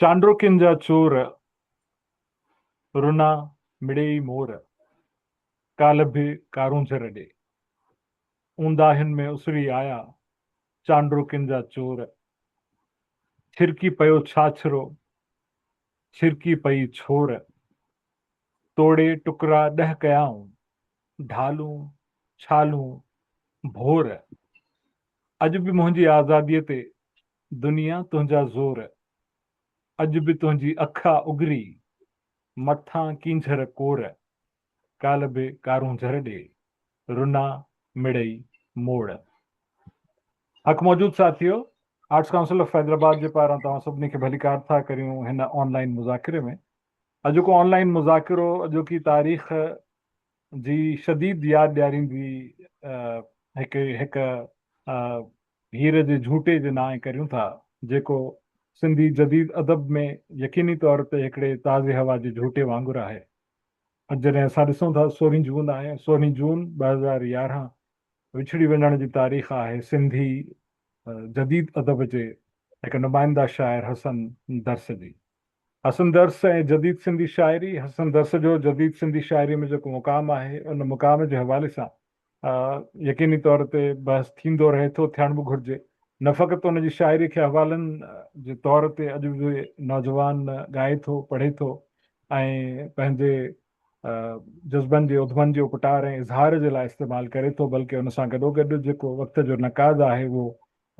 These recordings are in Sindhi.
چانڊوڪين جا چور، رنا مڙيئي مور، ڪالهه به ڪارونجهر ڏي. اونداهين ۾ اسري آيا، چانڊوڪين جا چور. ڇرڪي پيو ڇاڇرو، ڇرڪي پئي ڇور. توڙي ٽڪرا ڏهه ڪيائون، ڍالون، ڇالون، ڀور. اڄ به منهنجي آزاديء تي دنيا تنهنجا زور، اڄ به تنهنجي اک آ اگري، مٿان ڪينجهر ڪور، ڪالهه به ڪارونجهر ڏي، رنا مڙئي موڙ. حق موجود ساٿيو، آرٽس ڪائونسل آف حيدرآباد جي پاران توهان سڀني کي ڀليڪار ٿا ڪريون هن آن لائين مذاڪري ۾. اڄوڪو آن لائين مذاڪرو اڄوڪي تاريخ جي شديد ياد ڏياريندي هڪ هڪ هير جي جهوٽي جي نانء ڪريون ٿا، جيڪو سنڌي جديد ادب ۾ يقيني طور تي هڪڙي تازي هوا جي جهوٽي وانگر آهي. اڄ جڏهن اسان ڏسون ٿا سورهين جون آهي، سورهين جون 2011 وڇڙي وڃڻ جي تاريخ آهي سنڌي جديد ادب جي هڪ نمائنده شاعر حسن درس جي. حسن درس ۽ جديد سنڌي شاعري، حسن درس جو جديد سنڌي شاعريء ۾ جيڪو مقام آهي، ان مقام جي حوالي سان يقيني طور تي بحث ٿيندو رهي ٿو، ٿيڻ به گهرجي. نه فقط ان جي شاعريء کي حوالن جي طور تي اڄ به نوجوان ڳائي ٿو، پڙهي ٿو ۽ پنهنجي جذبن جي اڌمن جي اپٽار ۽ اظهار جي لاء استعمال ڪري ٿو، بلڪه ان سان گڏوگڏ جيڪو وقت جو نقاد آهي، اهو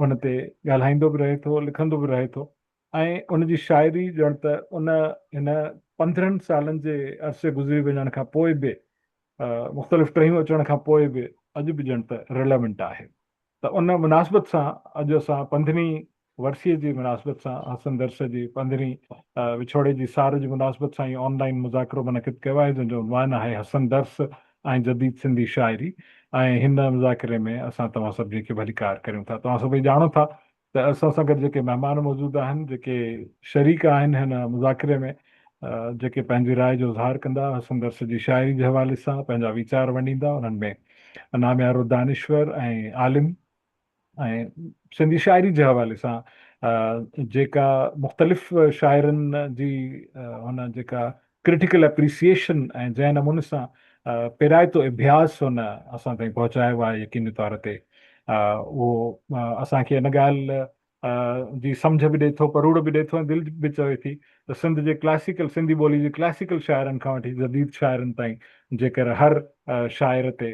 ان تي ڳالهائيندو به رهي ٿو، لکندو به رهي ٿو. ۽ ان جي شاعري ڄڻ ته ان هن 15 سالن جي عرصي گذري وڃڻ کان پوء به مختلف ٽهيون اچڻ کان پوء به اڄ به ڄڻ ته ريليونٽ آهي ته ان مناسبت سان اڄ اسان پندرهين ورسي جي مناسبت سان حسن درس جي پندرهين وڇوڙي جي سار جي مناسبت سان هي آن لائين مذاڪرو منعقد ڪيو آهي جنهن جو عنوان آهي حسن درس ۽ جديد سنڌي شاعري ۽ هن مذاڪري ۾ اسان توهان سڀني کي ڀليڪار ڪريون ٿا. توهان سڀئي ڄاڻو ٿا ته اسان سان گڏ جيڪي مهمان موجود آهن، جيڪي شريڪ آهن هن مذاڪري ۾، جيڪي پنهنجي راء جو اظهار ڪندا، حسن درس جي شاعري جي حوالي سان پنهنجا ويچار ونڊيندا، انهن ۾ ناميارو دانشور ۽ عالم ۽ سنڌي شاعري جي حوالي سان جيڪا مختلف شاعرن جي هن جيڪا ڪرٽيڪل اپريسيئيشن ۽ جنهن نموني سان پيرائتو اڀياس هن اسان تائين پهچايو آهي يقيني طور تي اهو اسان کي ان ڳالهه جي سمجهه به ڏئي ٿو، پروڙ به ڏئي ٿو ۽ دل به چوي ٿي ته سنڌ جي ڪلاسيڪل سنڌي ٻولي جي ڪلاسيڪل شاعرن کان وٺي جديد شاعرن تائين جيڪر هر شاعر تي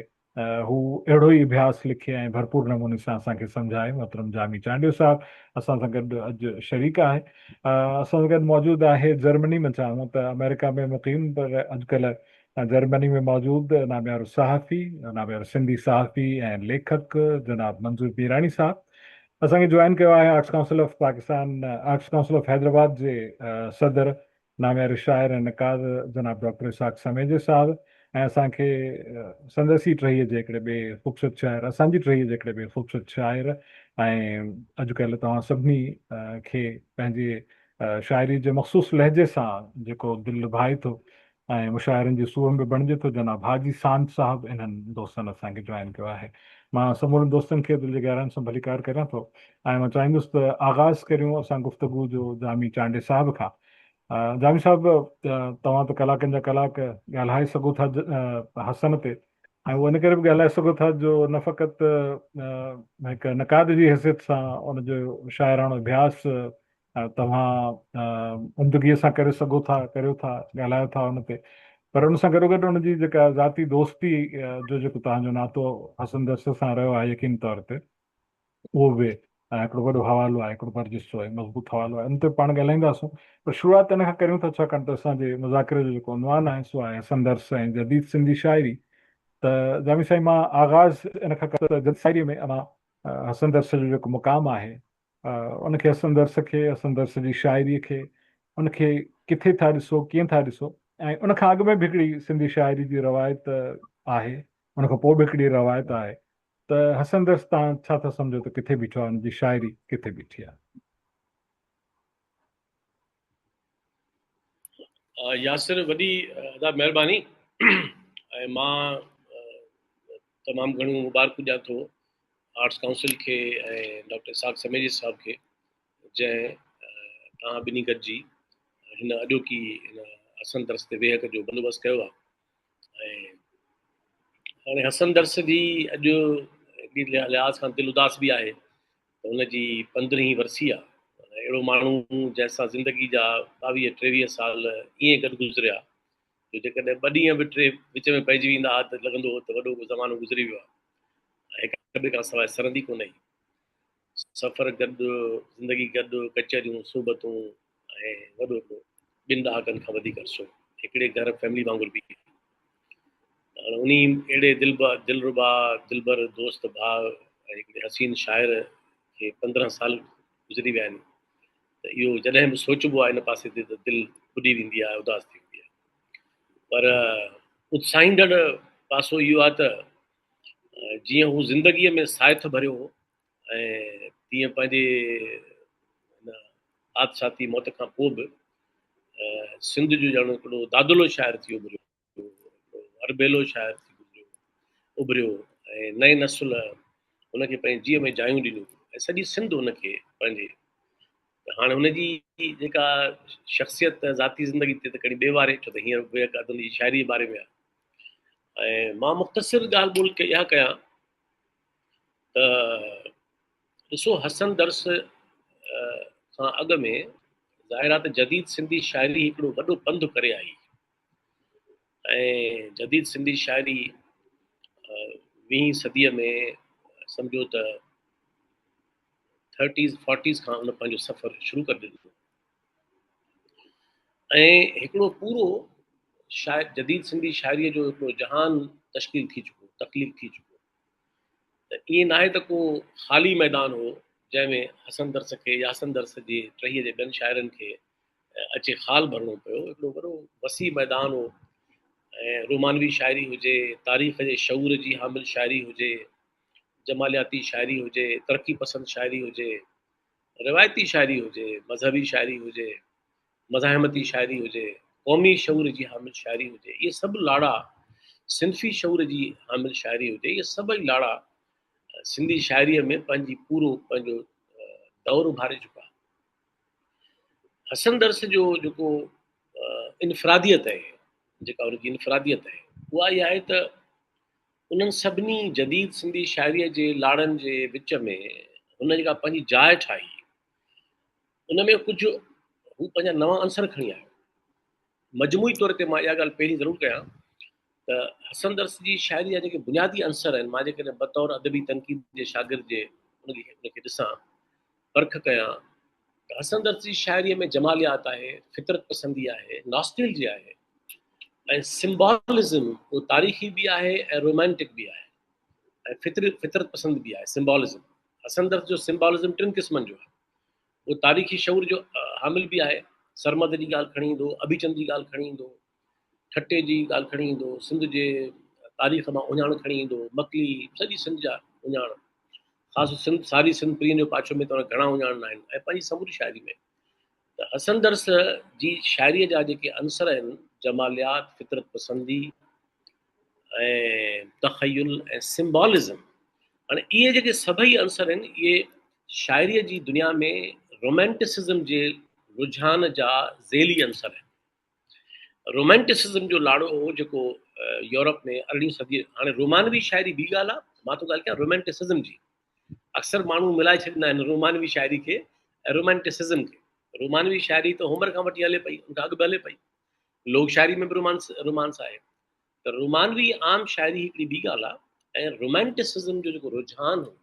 هو اهڙو ئي اڀياس لکي ۽ ڀرپور نموني سان اسان کي سمجهائي. محترم جامي چانڊيو صاحب اسان سان گڏ اڄ شريڪ آهي. اسان سان گڏ موجود آهي جرمني منجهان هونء ته آمريڪا ۾ مقيم پر اڄڪلهه جرمني ۾ موجود ناميارو صحافي، ناميارو سنڌي صحافي ۽ ليکڪ جناب منظور ميراڻي صاحب اسان کي جوائن ڪيو آهي. Arts council of Pakistan, arts council of Hyderabad جي صدر نامياري شاعر ۽ نقاد جناب ڊاڪٽر اسحاق سميجي صاحب ۽ اسان کي سندس ئي ٽهيء جي هڪڙي ٻئي خوبصورت شاعر، اسان جي ٽهيء جي هڪڙي ٻئي خوبصورت شاعر ۽ اڄڪلهه توهان سڀني کي پنهنجي شاعري جي مخصوص لهجي سان جيڪو دل لڀائي ٿو ۽ مشاعرن جي سونهن به بڻجي ٿو جناب حاجي ساند صاحب انهن دوستن اسان کي جوائن ڪيو آهي. مان سمورن دوستن کي دل جي گهراين سان ڀليڪار ڪريان ٿو ۽ مان چاهيندس ته آغاز ڪريون اسان گفتگو جو جامي چانڊيي صاحب کان. جامي صاحب توهان ته ڪلاڪن جا ڪلاڪ ڳالهائي سگهو ٿا حسن تي ۽ اهو ان ڪري به ڳالهائي سگهو ٿا جو نه فقط هڪ نقاد جي حيثيت سان ان جو شاعراڻو اڀياس توهان عمدگيء سان ڪري سگهو ٿا، ڪريو ٿا، ڳالهايو ٿا ان تي پر ان سان گڏوگڏ ان جي جيڪا ذاتي دوستي جو جيڪو توهان جو ناتو حسن درس سان رهيو آهي يقيني طور تي اهو به هڪڙو وڏو حوالو آهي، هڪڙو برجستو ۽ مضبوط حوالو آهي. ان تي به پاڻ ڳالهائينداسون پر شروعات ان کان ڪريون ٿا ڇاڪاڻ ته اسان جي مذاڪري جو جيڪو عنوان آهي سو آهي حسن درس ۽ جديد سنڌي شاعري ته جامي سائين مان آغاز ان کان ڪريان ته جديد شاعري ۾ اوهان حسن درس جو جيڪو مقام آهي ان کي حسن درس کي حسن درس جي شاعري کي ان کي ڪٿي ٿا ڏسو ڪيئن ٿا ڏسو ۽ ان کان اڳ ۾ به هڪڙي سنڌي شاعري جي روايت آهي ان کان پوء به هڪڙي روايت آهي ته حسن درس تان ڇا ٿا سمجهو ته ڪٿي بيٺو آهي ان جي شاعري ڪٿي بيٺي آهي؟ ياسر وڏي ادا مهرباني ۽ مان تمام گهڻو مبارڪون ڏيان ٿو آرٽس ڪائونسل کي ۽ ڊاڪٽر اسحاق سميجي صاحب کي جنهن توهان ٻنهي گڏجي هن اڄوڪي هن حسن درس تي ويهڪ جو بندوبست ڪيو آهي ۽ هاڻي حسن درس جي اڄ هڪڙي لحاظ کان دل اداس به آهي ته هن جي 15هين ورسي آهي. اهڙو ماڻهو جنهن سان زندگي جا 22 23 سال ائين گڏ گذريا جو جيڪڏهن ٻه ڏينهن به ٽي وچ ۾ پئجي ويندا ها ته لڳندو هو ته وڏو ڪو زمانو گذري ويو آهي ۽ هڪ ٻئي کان سواء سرندي ڪونه هئي. سفر گڏ، زندگي گڏ، ڪچهريون، صحبتون ۽ وڏو هڪڙو ٻن ڏهاڪن کان وڌيڪ عرصو هڪڙي گهر فيملي وانگر به هاڻي انهي اهڙي دلربا دلبر دوست ڀاء ۽ هڪڙي حسين شاعر کي 15 سال گذري ويا آهن ته اهو جڏهن به سوچبو آهي ان پاسي تي ته دل ٻڏي ويندي آهي، اداس ٿي ويندي آهي. پر اتساهيندڙ پاسو اهو آهي ته جيئن هو زندگيء ۾ سائٿ ڀريو هو ۽ تيئن پنهنجي هن حادثاتي موت کان پوء به سنڌ جو ڄڻ هڪڙو دادلو شاعر ٿي اڀريو، هڪڙو اربيلو شاعر ٿي گذريو، اڀريو ۽ نئين نسل هن کي پنهنجي جيء ۾ جايون ڏنيون ۽ سڄي سنڌ هن کي پنهنجي ته هاڻي هن جي جيڪا شخصيت ذاتي زندگي تي ته کڻي ٻئي واري، ڇو ته هينئر ويهڪ هن جي شاعري جي باري ۾ آهي ۽ مان مختصر ڳالهه ٻولهه اها ڪيان ته ڏسو حسن درس کان اڳ ۾ ظاهر آهي ته جديد سنڌي شاعري هڪڙو وڏو پنڌ ڪري آئي ۽ جديد سنڌي شاعري ويهين صديء ۾ سمجهو ته ٿرٽيز فورٽيز کان ان پنهنجو سفر شروع ڪري ڏنو ۽ هڪڙو پورو شاعر جديد سنڌي شاعريء جو هڪڙو جهان تشڪيل ٿي چڪو، تخليق ٿي چڪو. ته ائين ناهي ته ڪو خالي ميدان هو جنهن ۾ حسن درس کي يا حسن درس جي ٽهيء جي ٻين شاعرن کي اچي خال ڀرڻو پيو. هڪڙو وڏو وسيع ميدان هو ۽ رومانوي شاعري هجي، تاريخ جي شعور جي حامل شاعري هجي، جمالياتي شاعري هجي، ترقي پسند شاعري هجي، روايتي شاعري هجي، مذهبي شاعري هجي، مزاحمتي شاعري هجي، قومي شعور جي حامل شاعري هجي، اهي سڀ لاڙا صنفي شعور جي حامل شاعري هجي، اهي سڀئي لاڙا سنڌي شاعريء ۾ پنهنجي پورو پنهنجو دور اڀاري چڪا. حسن درس جو جيڪو انفراديت آهي، جيڪا ان جي انفراديت آهي، اها اها آهي ته انهن سڀني جديد سنڌي شاعريء جي لاڙن جي وچ ۾ هن جيڪا پنهنجي جاء ٺاهي، ان ۾ ڪجهه هو پنهنجا نوان عنصر کڻي آيو. مجموعي طور تي مان اها ڳالهه پهرين ضرور ڪيان ته حسن درس جي شاعري جا جيڪي بنيادي عنصر آهن، مان جيڪڏهن بطور ادبي تنقيد جي شاگرد جي ان کي ڏسان، پرک ڪيان ته حسن درس جي شاعريء ۾ جماليات آهي، فطرت پسندي آهي، ناسٽيلجيا آهي ۽ سمبالزم، اهو تاريخي به آهي ۽ رومانٽڪ به آهي ۽ فطرت پسند به آهي. سمبالزم، حسن درس جو سمبالزم ٽن قسمن جو آهي. اهو تاريخي شعور جو حامل به آهي، سرمد جي ڳالهه کڻي ايندو، اڀيچند جي ڳالهه کڻي ايندو، ٺٽي جي ڳالهه کڻي ايندو، سنڌ جي تاريخ مان اهڃاڻ کڻي ايندو، مڪلي، سڄي سنڌ جا اهڃاڻ، خاص سنڌ ساري سنڌ پرينء جو پاڇو ۾ ته گهڻا اهڃاڻ آهن ۽ پنهنجي سموري شاعري ۾ ته حسن درس جي شاعريء جا جيڪي عنصر آهن، جماليات، فطرت پسندي ۽ تخيل ۽ سمبالزم، هاڻي اهي جيڪي سڀئي عنصر آهن، اهي شاعريء جي دنيا ۾ رومانٽسزم جي رجحان جا ذيلي عنصر آهن. رومانٽسزم جو لاڙو هو جيڪو يورپ ۾ ارڙهين صدي، هاڻي رومانوي شاعري ٻي ڳالهه آهي، مان ٿو ڳالهه ڪيان رومانٽسزم جي. اڪثر ماڻهو ملائي ڇڏيندا آهن رومانوي شاعري کي ۽ رومانٽسزم کي. رومانوي شاعري ته هومر کان وٺي هلي پئي، ان کان اڳ به هلي پئي. لوڪ شاعري ۾ به رومانس آهي. ته رومانوي عام شاعري هڪڙي ٻي ڳالهه آهي ۽ رومانٽسزم جو جيڪو رجحان هو،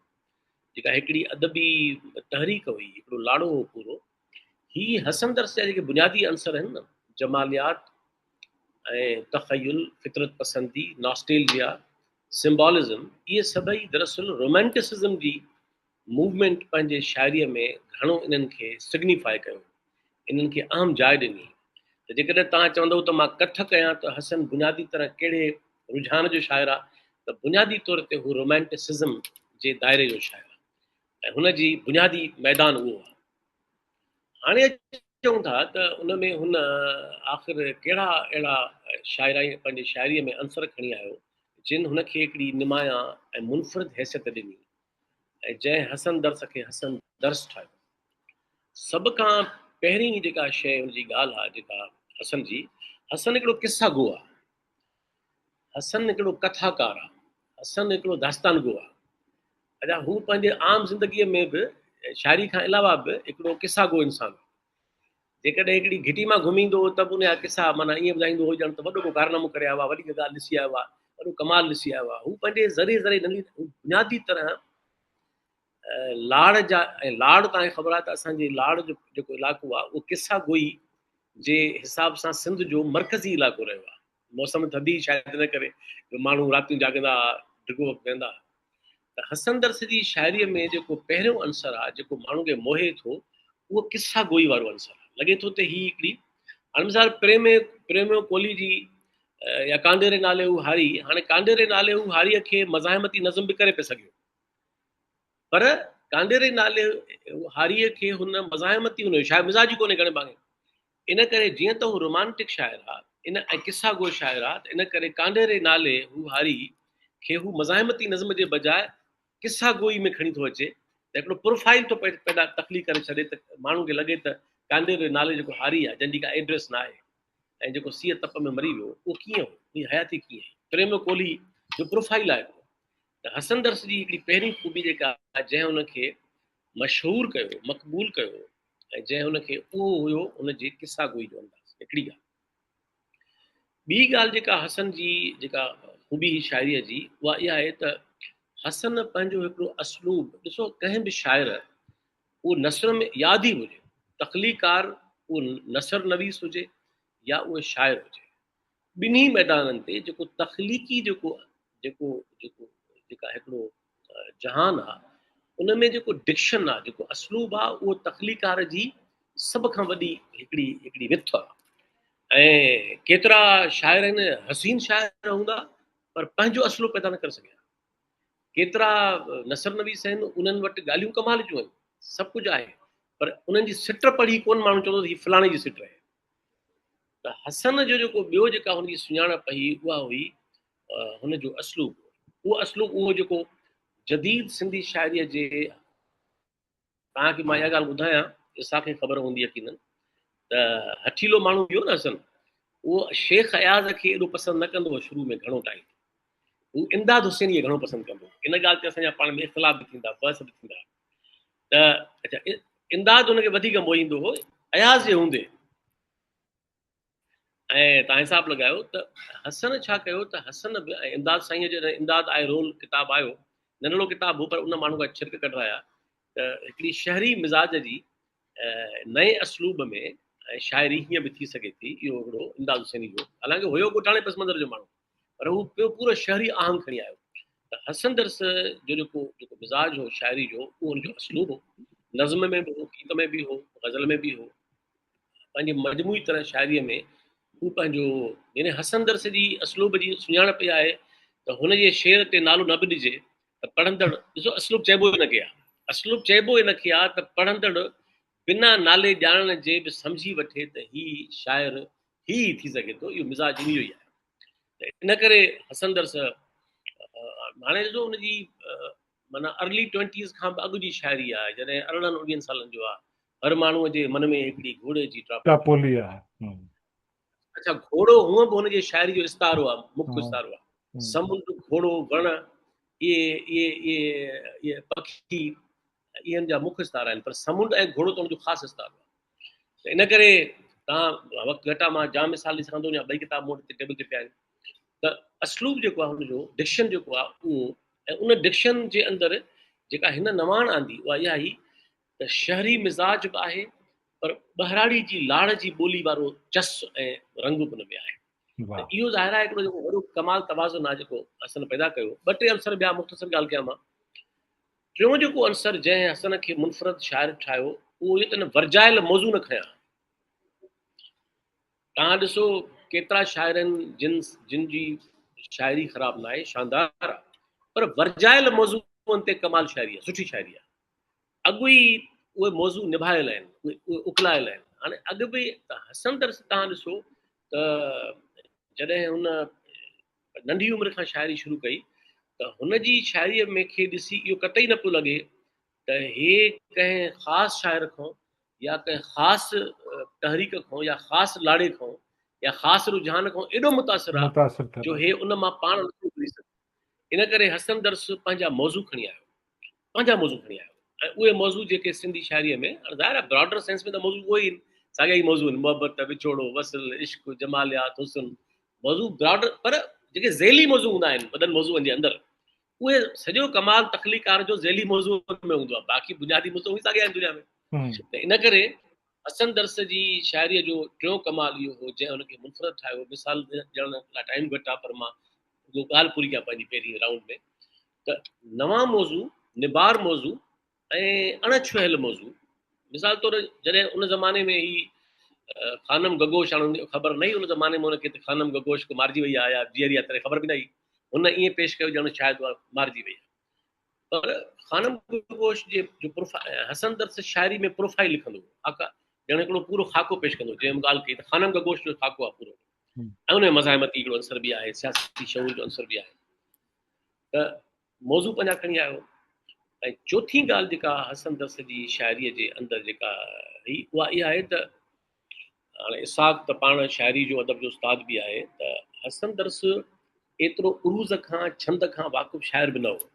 جيڪا هڪڙي ادبي تحريڪ هئي، هڪڙو لاڙو هو پورو، هي حسن درس جا جيڪي بنيادي عنصر آهن نه، جماليات ۽ تخيل، فطرت پسندي، ناسٽيلجيا، سمبالزم، اهي سڀئي دراصل رومانٽسزم جي موومينٽ پنهنجي شاعريء ۾ گهڻو انهن کي سگنيفائي ڪيو، انهن کي اهم جاء ڏني. ته جيڪڏهن توهان چوندؤ ته مان ڪٿ ڪيان ته حسن بنيادي طرح ڪهڙي رجحان جو شاعر آهي ته بنيادي طور تي هو رومانٽسزم جي دائري جو شاعر آهي ۽ هن جي بنيادي ميدان اهو آهي. هاڻي اچون ٿا ته ان ۾ هن آخر ڪهڙا اهڙا شاعرائي پنهنجي شاعريء ۾ عنصر کڻي آيو جن هن کي هڪڙي نمايان ۽ منفرد حيثيت ڏني ۽ جنهن حسن درس کي حسن درس ٺاهيو. سڀ کان پهرين جيڪا شيء ان جي ڳالهه آ جيڪا حسن جي، حسن هڪڙو قصه گو آ، حسن هڪڙو ڪٿاڪار آ، حسن هڪڙو داستان گو آ. اچا هو پنهنجي عام زندگيء ۾ به شاعري کان علاوه به هڪڙو قصه گو انسان هو. جيڪڏهن هڪڙي گهٽي مان گهمي ايندو هو ته به ان جا قصا معنيٰ ائين ٻڌائيندو هو ڄڻ ته وڏو ڪو ڪارنامو ڪري آيو آ، وڏي ڪا ڳالهه ڏسي آيو آ، وڏو ڪمال ڏسي آيو آ. هو پنهنجي ذري ذري ننڍي بنيادي طرح لاڙ جا ۽ لاڙ توهان کي خبر آهي ته اسان جي لاڙ جو جيڪو علائقو آهي اهو قصا گوئي جي حساب سان سنڌ جو مرڪزي علائقو رهيو آهي. موسم ٿڌي شايد ان ڪري جو ماڻهو راتيون جاڳندا هئا، ڊگهو وقت ويهندا هئا. ته حسن درس جي شاعريء ۾ جيڪو پهريون عنصر آهي جيڪو ماڻهو کي موهي ٿو اهو قصا گوئي وارو عنصر آهي. لڳي ٿو ته هي هڪڙي هاڻي مثال پريمي پريميو ڪولهي جي يا ڪانڊيري نالي هو هاري، هاڻي ڪانڊيري نالي هو هاريء کي مزاحمتي نظم به ڪري پئي سگهيو. پر ڪانڊيري نالي هاريء کي هن مزاحمتي هن جو شايد مزاج ئي ڪونهي گهڻي ڀاڱي. ان ڪري جيئن ته هو رومانٽڪ شاعر آ ان ۽ قصا گو شاعر آ ته ان ڪري ڪانڊيري نالي هو هاري کي هو مزاحمتي نظم جي بجاء قصا گوئي ۾ کڻي ٿو اچي ته هڪڙو پروفائيل ٿو پيدا تخليق ڪري ڇڏي ته ماڻهو کي لڳي ته ڪانڊيري نالي جيڪو هاري آ جنهن جي ڪا ايڊريس نه آهي ۽ جيڪو سيء تپ ۾ مري ويو اهو ڪيئن هو ان جي حياتي ڪيئن هئي. پريميو ڪولهي جو پروفائيل آهي هڪڙو. ته حسن درس جي هڪڙي پهرين خوبي جيڪا جنهن هن کي مشهور ڪيو، مقبول ڪيو ۽ جنهن هن کي اهو هيو ان جي قصا گوئي جو انداز. هڪڙي ڳالهه. ٻي ڳالهه جيڪا حسن جي جيڪا خوبي هئي شاعريء جي اها اها آهي ته حسن پنهنجو هڪڙو اسلوب ڏسو ڪنهن به شاعر اهو نثر ۾ يا اديب هجي، تخليقار اهو نثر نويس هجي يا اهو شاعر هجي، ٻنهي ميدانن تي جيڪو تخليقي جيڪو جيڪو جيڪو جيڪا هڪڙو جهان آ ان ۾ جيڪو ڊڪشن آ جيڪو اسلوب آ اهو تخليقار جي سڀ کان وڏي هڪڙي هڪڙي وٿ آ ۽ ڪيترا شاعر آهن حسين شاعر هوندا پر پنهنجو اسلوب پيدا نه ڪري سگهيا. ڪيترا نثر نويس آهن انهن وٽ ڳالهيون ڪمال جون آهن سڀ ڪجهه آهي پر انهن جي سٽ پڙهي ڪونه ماڻهو چوندو ته هي فلاڻي جي سٽ آهي. ته حسن جو جيڪو ٻيو جيڪا هن جي سڃاڻپ هئي اها هئي هن جو اسلوب. اهو اسلوب اهو جيڪو جديد سنڌي شاعريء جي توهان کي مان اها ڳالهه ٻڌايان اسحاق کي خبر هوندي يقينن ته هٺيلو ماڻهو هيو نه حسن اهو شيخ اياز کي ايڏو پسند نه ڪندو هو شروع ۾ گهڻو ٽائيم هو امداد حسيني کي گهڻو پسند ڪندو هو. ان ڳالهه تي اسان جا پاڻ ۾ اختلاف به ٿيندا بحث به ٿيندا ته اڇا امداد هن کي وڌيڪ موهيندو هو اياز جي هوندي ۽ توهان حساب لڳايو ته حسن ڇا ڪيو ته حسن به ۽ امداد سائينء جڏهن امداد آء رول ڪتاب آيو ننڍڙو ڪتاب هو پر ان ماڻهو کان ڇرڪ ڪڍرايا ته هڪڙي شهري مزاج جي نئين اسلوب ۾ شاعري هيئن به ٿي سگهي ٿي اهو هڪڙو امداد حسيني جو حالانڪه هيو ڳوٺاڻي پس منظر جو ماڻهو پر هو پيو پورو شهري آهنگ کڻي آيو ته حسن درس جو جيڪو جيڪو مزاج هو شاعري جو اهو ان جو اسلوب هو نظم ۾ به هو گيت ۾ به هو غزل ۾ به هو پنهنجي مجموعي طرح شاعريء ۾ هو پنهنجو يعني حسن درس جي اسلوب جي سڃاڻپ اها آهي ته هن جي شعر تي نالو نه به ڏجي ته پڙهندڙ ڏسو اسلوب چئبو ان کي آهي اسلوب چئبو ان کي آهي ته پڙهندڙ بنا نالي ڄاڻڻ جي به سمجهي وٺي ته هي شاعر هي ئي ٿي سگهي ٿو اهو مزاج ان جو ئي آهي ته ان ڪري حسن درس هاڻي ڏسو ان جي معنيٰ ارلي ٽوئنٽيز کان به اڳ جي شاعري آهي جڏهن ارڙهن اڻويهن سالن جو آهي هر ماڻهوء جي من ۾ هڪڙي گهوڙي جي ٽاپولي آهي. اڇا گهوڙو هونء به هن جي شاعري جو استعارو آهي، مک استعارو آهي. سمنڊ، گهوڙو، وڻ، اهي اهي اهي اهي پکي اهي هن جا مک استعارا آهن پر سمنڊ ۽ گهوڙو ته هن جو خاص استعارو آهي. ته ان ڪري توهان وقت گهٽ آهي مان جام مثال ڏئي سگهان ٿو يا ٻئي ڪتاب مون وٽ ٽيبل تي پيا آهن ته اسلوب جيڪو آهي هن جو ڊڪشن جيڪو آهي اهو ۽ ان ڊڪشن جي اندر جيڪا هن نواڻ آندي اها اها هئي ته شهري مزاج به آهي پر ٻهراڙي جي لاڙ جي ٻولي وارو چس ۽ رنگ به ان ۾ آهي ته اهو ظاهر آهي هڪڙو جيڪو وڏو ڪمال توازن آهي جيڪو حسن پيدا ڪيو. ٻه ٽي عنصر ٻيا مختصر ڳالهه ڪيان مان. ٽيون جيڪو عنصر جنهن حسن کي منفرد شاعر ٺاهيو اهو اهو ته هن ورجايل موضوع نه کنيا. توهان ڏسو ڪيترا شاعر آهن جن جن جي شاعري خراب ناهي شاندار آهي پر ورجايل موضوعن تي ڪمال شاعري آهي سٺي شاعري آهي. اڳ ئي اهي موضوع نڀايل آهن، اهي اڪلايل آهن. هاڻي اڳ به حسن درس توهان ڏسو ته جڏهن هن ننڍي عمر کان شاعري شروع ڪئي ته هن جي شاعريء ۾ کي ڏسي اهو قطعي نه پيو لڳي ته هي ڪنهن خاص شاعر کان يا ڪنهن خاص تحريڪ کان يا خاص لاڙي کان يا خاص رجحان کان ايڏو متاثر آ جو هي ان مان پاڻ نٿو نڪري سگهي. ان ڪري حسن درس پنهنجا موضوع کڻي آيو، پنهنجا موضوع کڻي آيو ۽ اهي موضوع جيڪي سنڌي شاعريء ۾ هاڻي ظاهر آهي براڊر سينس ۾ ته موضوع اهي ئي آهن، ساڳيا ئي موضوع آهن، محبت، وڇوڙو، وصل، عشق، جماليات، حسن، موضوع براڊر پر جيڪي ذيلي موضوع هوندا آهن وڏن موضوعن جي اندر اهي سڄو ڪمال تخليقار جو ذيلي موضوع ۾ هوندو آهي، باقي بنيادي موضوع اهي ساڳيا آهن دنيا ۾. ته ان ڪري حسن درس جي شاعريء جو ٽيون ڪمال اهو هو جنهن هن کي منفرد ٺاهيو. مثال ڏيڻ لاء ٽائيم گهٽ آهي پر مان رڳو ڳالهه پوري ڪيان پنهنجي پهرين رائونڊ ۾ ته نوان موضوع، نبار موضوع ۽ اڻ ڇهيل موضوع. مثال طور جڏهن ان زماني ۾ هي خانم گگوش هاڻي ان کي خبر نه هئي ان زماني ۾ هن کي ته خانم گگوش ڪو مارجي وئي آهي يا جيئري آهي تڏهن خبر به نه هئي. هن ائين پيش ڪيو ڄڻ شايد اها مارجي وئي آهي. پر خانم گگوش جي جو پروفائل حسن درس شاعري ۾ پروفائل لکندو هو خاڪا ڄڻ هڪڙو پورو خاڪو پيش ڪندو جنهن ڳالهه ڪئي ته خانم گگوش جو خاڪو آهي پورو ۽ ان ۾ مزاحمتي هڪڙو عنصر به آهي سياسي شعور جو عنصر به آهي ته موضوع پنهنجا کڻي آيو ۽ چوٿين ڳالهه جيڪا حسن درس جي شاعري جي اندر جيڪا هئي اها اها آهي ته هاڻي اسحاق ته پاڻ شاعري جو ادب جو استاد به آهي ته حسن درس ايترو عروض کان ڇند کان واقف شاعر به نه هو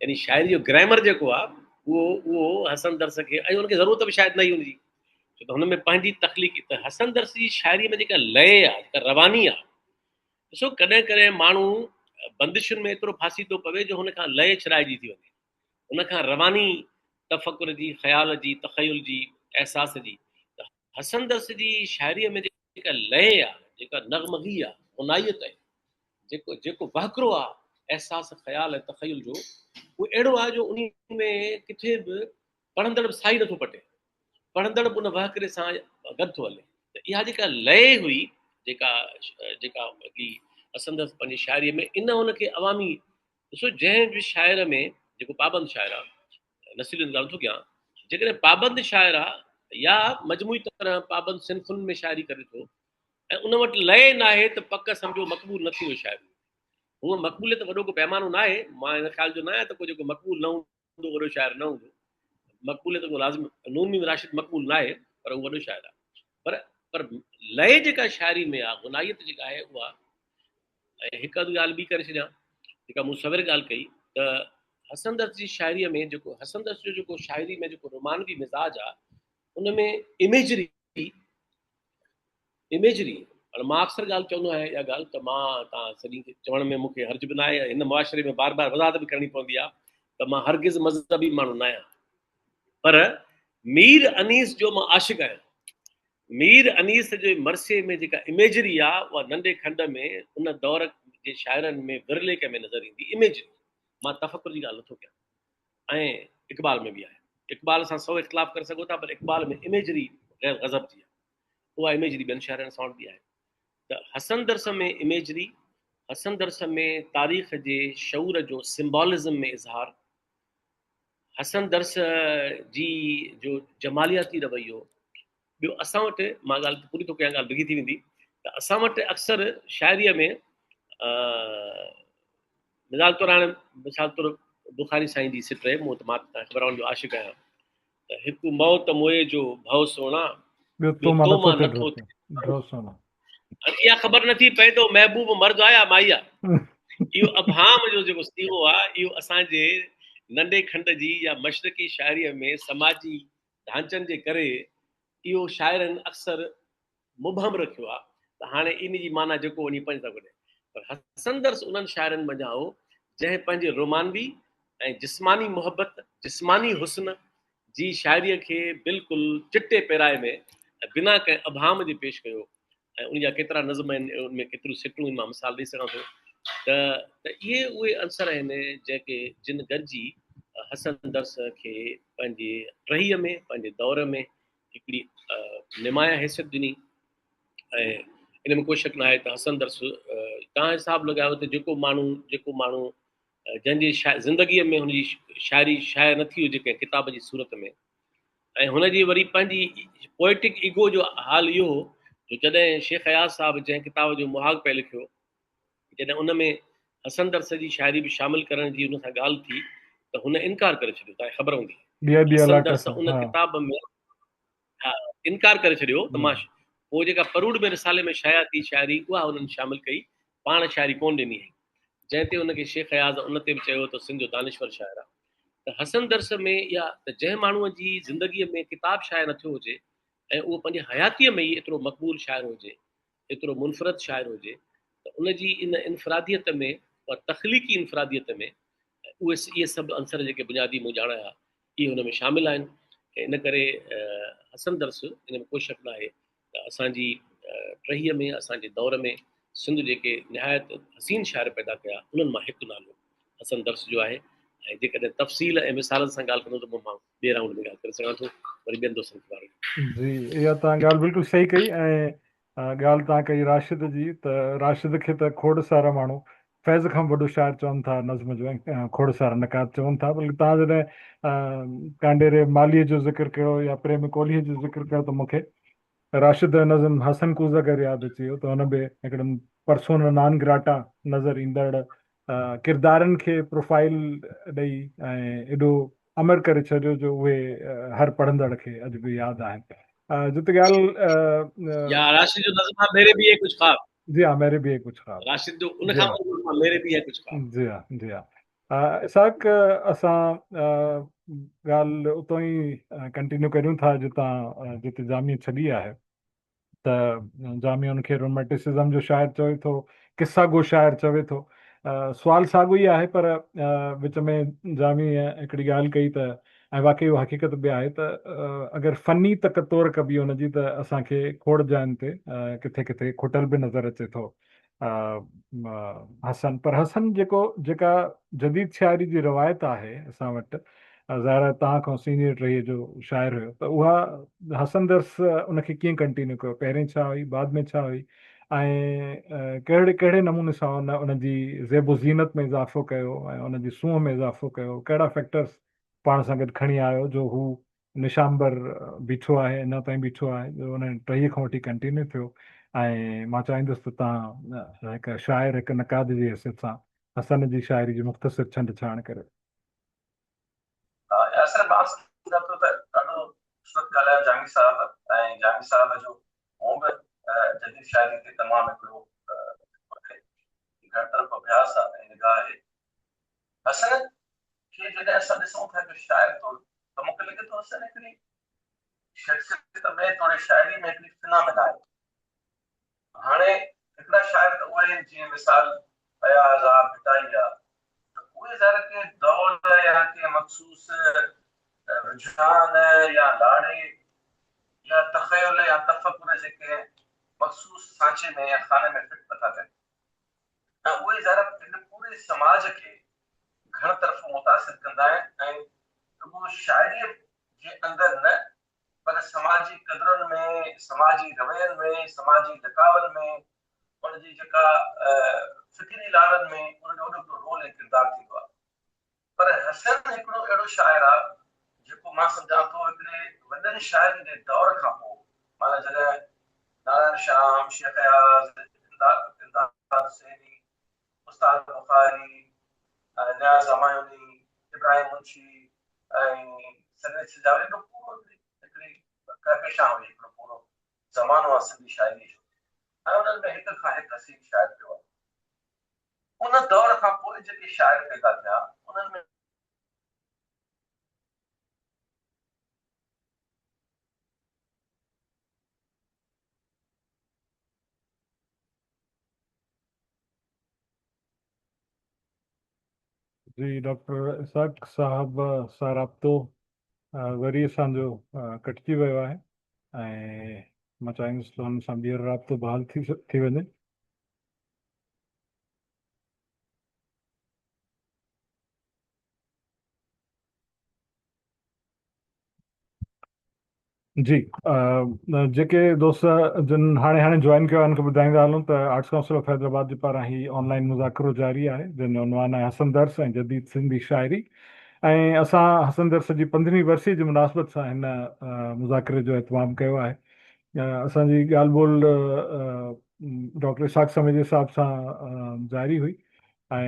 يعني شاعري جو گرامر جيڪو آهي اهو اهو حسن درس کي ۽ ان کي ضرورت به شايد نه هئي ان جي ڇو ته هن ۾ پنهنجي تخليقي ته حسن درس جي شاعري ۾ جيڪا لئي آهي جيڪا رواني آهي ڏسو ڪڏهن ڪڏهن ماڻهو بندشن ۾ ايترو ڦاسي ٿو پوي جو هن کان لئي ڇڏائجي ٿي وڃي ان کان رواني تفڪر جي، خيال جي، تخيل جي، احساس جي ته حسن درس جي شاعريء ۾ جيڪا لئي آ، جيڪا نغمگي آ، غنائيت آهي، جيڪو جيڪو وهڪرو آ احساس، خيال ۽ تخيل جو، اهو اهڙو آ جو انهي ۾ ڪٿي به پڙهندڙ به ساهي نٿو پٽي. پڙهندڙ به ان وهڪري سان گڏ ٿو هلي. ته اها جيڪا لئي هئي، جيڪا جيڪا هڪڙي حسن درس پنهنجي شاعريء ۾ ان هن کي عوامي ڏسو جنهن به شاعر ۾ جيڪو پابند شاعر آ، نثري ڳالهه نٿو ڪيان، جيڪڏهن پابند شاعر آ يا مجموعي طرح پابند صنفن ۾ شاعري ڪري ٿو ۽ ان وٽ لئي ناهي ته پڪ سمجهو مقبول نه ٿيندو شاعر. هونء مقبوليت وڏو ڪو پيمانو ناهي، مان ان خيال جو نه آهيان ته ڪو جيڪو مقبول نه هوندو وڏو شاعر نه هوندو. مقبوليت ڪو لازم نون ميم راشد مقبول ناهي پر هو وڏو شاعر آ. پر پر لئي جيڪا شاعري ۾ آ، غنائيت جيڪا آهي اها ۽ هڪ اڌ ڳالهه ٻي ڪري ڇڏيان جيڪا مون سوير ڳالهه ڪئي ته حسن درس جي شاعريء ۾ جيڪو حسن درس جو جيڪو شاعري ۾ جيڪو رومانوي مزاج آ ان ۾ اميجري اميجري هاڻي مان اڪثر ڳالهه چوندو آهيان اها ڳالهه ته مان تان سڄي چوڻ ۾ مون کي حرج به نه آهي هن معاشري ۾ بار بار وضاحت به ڪرڻي پوندي آ ته مان هرگز مذهبي ماڻهو نه آهيان پر مير انيس جو مان عاشق آهيان مير انيس جي مرثيي ۾ جيڪا اميجري آ اها ننڍي کنڊ ۾ ان دور جي شاعرن ۾ ورلي ڪنهن ۾ نظر ايندي. اميجري مان تفڪر جي ڳالهه نٿو ڪيان ۽ اقبال ۾ به آهي. اقبال سان سو اختلاف ڪري سگهو ٿا پر اقبال ۾ اميجري غير غضب جي آ. اها اميجري ٻين شاعرن سان وٽ به آهي. ته حسن درس ۾ اميجري، حسن درس ۾ تاريخ جي شعور جو سمبالزم ۾ اظهار، حسن درس جي جو جمالياتي رويو، ٻيو اسان وٽ مان ڳالهه پوري ٿو ڪيان ڳالهه ڊگهي ٿي ويندي ته اسان وٽ اڪثر شاعريء ۾ مثال طور هاڻي مثال طور بخاري سائين جي سٽ مون ته مان ته خبر جو عاشق آهيان ته هڪ موت موئي جو ڀؤ سهڻا ٻيو تو مان نٿو ٿئي ڍؤ سهڻا. اها خبر نٿي پئي ته محبوب مرد آ يا مائي آ. اهو ابهام جو جيڪو صيغو آ اهو اسان جي ننڍي کنڊ جي يا مشرقي شاعريء ۾ سماجي ڍانچن جي ڪري اهو شاعرن اڪثر مبهم رکيو آ ته هاڻي ان جي معنيٰ جيڪو وڃي پنهنجي سان ڪڍي پر حسن درس انهن شاعرن منجهان هو جنهن پنهنجي رومانوي ۽ جسماني محبت جسماني حسن جي شاعريء کي بلڪل چٽي پيرائي ۾ ۽ بنا ڪنهن ابهام جي پيش ڪيو ۽ ان جا ڪيترا نظم آهن ان ۾ ڪيتريون سٽون آهن مان مثال ڏئي سگهان ٿو ته ته اهي اهي عنصر آهن جيڪي جن گڏجي حسن درس کي پنهنجي ٽهيء ۾ پنهنجي دور ۾ هڪڙي نمايان حيثيت ڏني ۽ ان ۾ ڪو شڪ نه آهي ته حسن درس تان حساب لڳايو ته جيڪو ماڻهو جيڪو ماڻهو جنهن جي زندگيء ۾ هن جي شاعري شايع نه ٿي هجي ڪنهن ڪتاب جي صورت ۾ ۽ هن جي وري پنهنجي پوئٽڪ ايگو جو حال اهو هو جو جڏهن شيخ اياز صاحب جنهن ڪتاب جو مهاڳ پئي لکيو جڏهن ان ۾ حسن درس جي شاعري به شامل ڪرڻ جي هن سان ڳالهه ٿي ته هن انڪار ڪري ڇڏيو. توهان کي خبر هوندي حسن درس ان ڪتاب ۾ ها انڪار ڪري ڇڏيو ته مان پوء جيڪا پروڙ ۾ رسالي ۾ شايع ٿي شاعري اها هنن شامل ڪئي، پاڻ شاعري ڪونه ڏني هئي. جنهن تي ان کي شيخ اياز ان تي به چيو ته سنڌ جو دانشور شاعر آ. ته حسن درس ۾ اها ته جنهن ماڻهوء جي زندگيء ۾ ڪتاب شايع نه ٿيو هجي ۽ اهو پنهنجي حياتيء ۾ ئي ايترو مقبول شاعر هجي، ايترو منفرد شاعر هجي ته ان جي ان انفراديت ۾ اها تخليقي انفراديت ۾ اهي اهي سڀ عنصر جيڪي بنيادي مون ڄاڻايا اهي هن ۾ شامل آهن ۽ ان ڪري حسن درس ان ۾ ڪو شڪ ناهي ته اسان جي ٽهيء ۾ اسان جي دور ۾ سنڌ جيڪي نهايت حسين شاعر پيدا ڪيا انهن مان هڪ نالو حسن درس جو آهي ۽ جيڪڏهن تفصيل ۽ مثالن سان ڳالهه ڪندو ته پوء مان ٻئي رائونڊ ۾ ڳالهه ڪري سگهان ٿو وري ٻين دوستن کي وارو. جي اها توهان ڳالهه بلڪل صحيح ڪئي ۽ ڳالهه توهان ڪئي راشد جي ته راشد کي ته کوڙ سارا ماڻهو فيض کان به وڏو شاعر چون ٿا نظم جو ۽ کوڙ سارا نقاد چون ٿا بلڪه توهان جڏهن ڪانڊيري مالهيء جو ذڪر ڪيو يا پريم ڪولهيء جو ذڪر ڪيو ته مون کي راشد جو نظم حسن ڪوزگر ياد اچي ويو ته هن به هڪڙن پرسونا نان گراٽا نظر ايندڙ ڪردارن کي پروفائيل ڏئي ۽ ايڏو امر ڪري ڇڏيو جو اهي هر پڙهندڙ کي اڄ به ياد آهن. جتي ڳالهه يا راشد جو نظم آ ميري ڀي هي ڪجهه خواب. جي ها ميري ڀي هي ڪجهه خواب. راشد جو ان کان پوء نظم آ ميري ڀي هي ڪجهه خواب. جي ها جي ها اسحاق اسان ڳالهه اتان ئي ڪنٽينيو ڪريون ٿا جتان جتي جامي ڇڏي آهي. ته جامي ان کي رومانٽسزم جو شاعر چوي ٿو، قصا گو شاعر چوي ٿو. سوال ساڳيو ئي آهي پر وچ ۾ جامي هڪڙي ڳالهه ڪئي ته ۽ واقعي اها حقيقت به آهي ته اگر فني تڪ تور ڪبي ان جي ته اسان کي کوڙ جاين تي ڪٿي ڪٿي کٽل به نظر اچي ٿو. حسن پر حسن جيڪو جيڪا جديد شاعري جي روايت آهي اسان وٽ ظاهر آهي توهان کان سينيئر ٽهيء جو شاعر هيو ته اها حسن درس ان کي ڪيئن ڪنٽينيو ڪيو پهرين ڇا هئي بعد ۾ ڇا هئي ۽ ڪهڙي ڪهڙي نموني سان ان ان جي زيب و زينت ۾ اضافو ڪيو ۽ ان جي سونهن ۾ اضافو ڪيو ڪهڙا فيڪٽرس پاڻ سان گڏ کڻي آيو جو هو نشانبر بيٺو آهي اڃا تائين بيٺو آهي جو ان ٽهيء کان وٺي ڪنٽينيو ٿيو ۽ مان چاهيندس ته توهان هڪ شاعر هڪ نقاد جي حيثيت سان حسن جي شاعري جي مختصر ڇنڊ ڇاڻ ڪريو. ياسر مان سمجهان ٿو ته ڏاڍو خوبصورت ڳالهايو جهانگير صاحب ۽ جهانگير صاحب جو هونء به جديد شاعري تي تمام هڪڙو گهڻ طرف اڀياس آهي ۽ نگاهه آهي. حسن کي جڏهن اسان ڏسون ٿا هڪ شاعر طور ته مون کي لڳي ٿو حسن هڪڙي شخصيت ۾ توڙي شاعري ۾ هڪڙي فنامينا آهي. هاڻي هڪڙا شاعر ته اهي آهن جيئن مثال اياز آ، ڀٽائي آ ته اهي ظاهر ڪنهن دور يا ڪنهن مخصوص رجحان يا لاڙي يا تخيل يا تفڪر جي ڪنهن مخصوص سانچي ۾ يا خاني ۾ فٽ نٿا ٿين. ۽ اهي ظاهر هن پوري سماج کي گهڻ طرفو متاثر ڪندا آهن ۽ رڳو شاعريء جي اندر نه پر سماجي قدرن ۾، سماجي روين ۾، سماجي لقاون ۾، ان جي جيڪا فڪري لاڙن ۾ ان جو وڏو هڪڙو رول ۽ ڪردار ٿيندو آهي. پر حسن هڪڙو اهڙو شاعر آهي جيڪو مان سمجهان ٿو هڪڙي وڏن شاعرن جي دور کان پوء معنيٰ جڏهن نارائڻ شيام، شيخ اياز، امداد حسيني، استاد بخاري، نياز همايوني، ابراهيم منشي ۽ سرويچ سجاولي هڪڙو پورو هڪڙي ڪهڪشان هئي هڪڙو پورو زمانو آهي سنڌي شاعريء جو ۽ انهن ۾ هڪ کان هڪ حسين شاعر پيو آهي. ان دور کان پوء جيڪي شاعر پيدا ٿيا، انهن ۾. جي ڊاڪٽر اسحاق صاحب سان رابطو وري اسان جو ڪٽجي ويو آهي ۽ مان چاهيندس ته ان سان ٻيهر رابطو بحال ٿي وڃي. جي جيڪي دوست جن هاڻي هاڻي جوائن ڪيو آهي انهن کي ٻڌائيندا هلون ته آرٽس ڪائونسل آف حيدرآباد جي پاران هي آن لائن مذاڪرو جاري آهي جنهن جو عنوان آهي حسن درس ۽ جديد سنڌي شاعري ۽ اسان حسن درس جي پندرهين ورسي جي مناسبت سان هن مذاڪري جو اهتمام ڪيو آهي اسان جي ڳالهه ٻولهه ڊاڪٽر اسحاق سميجي صاحب سان جاري هئي ۽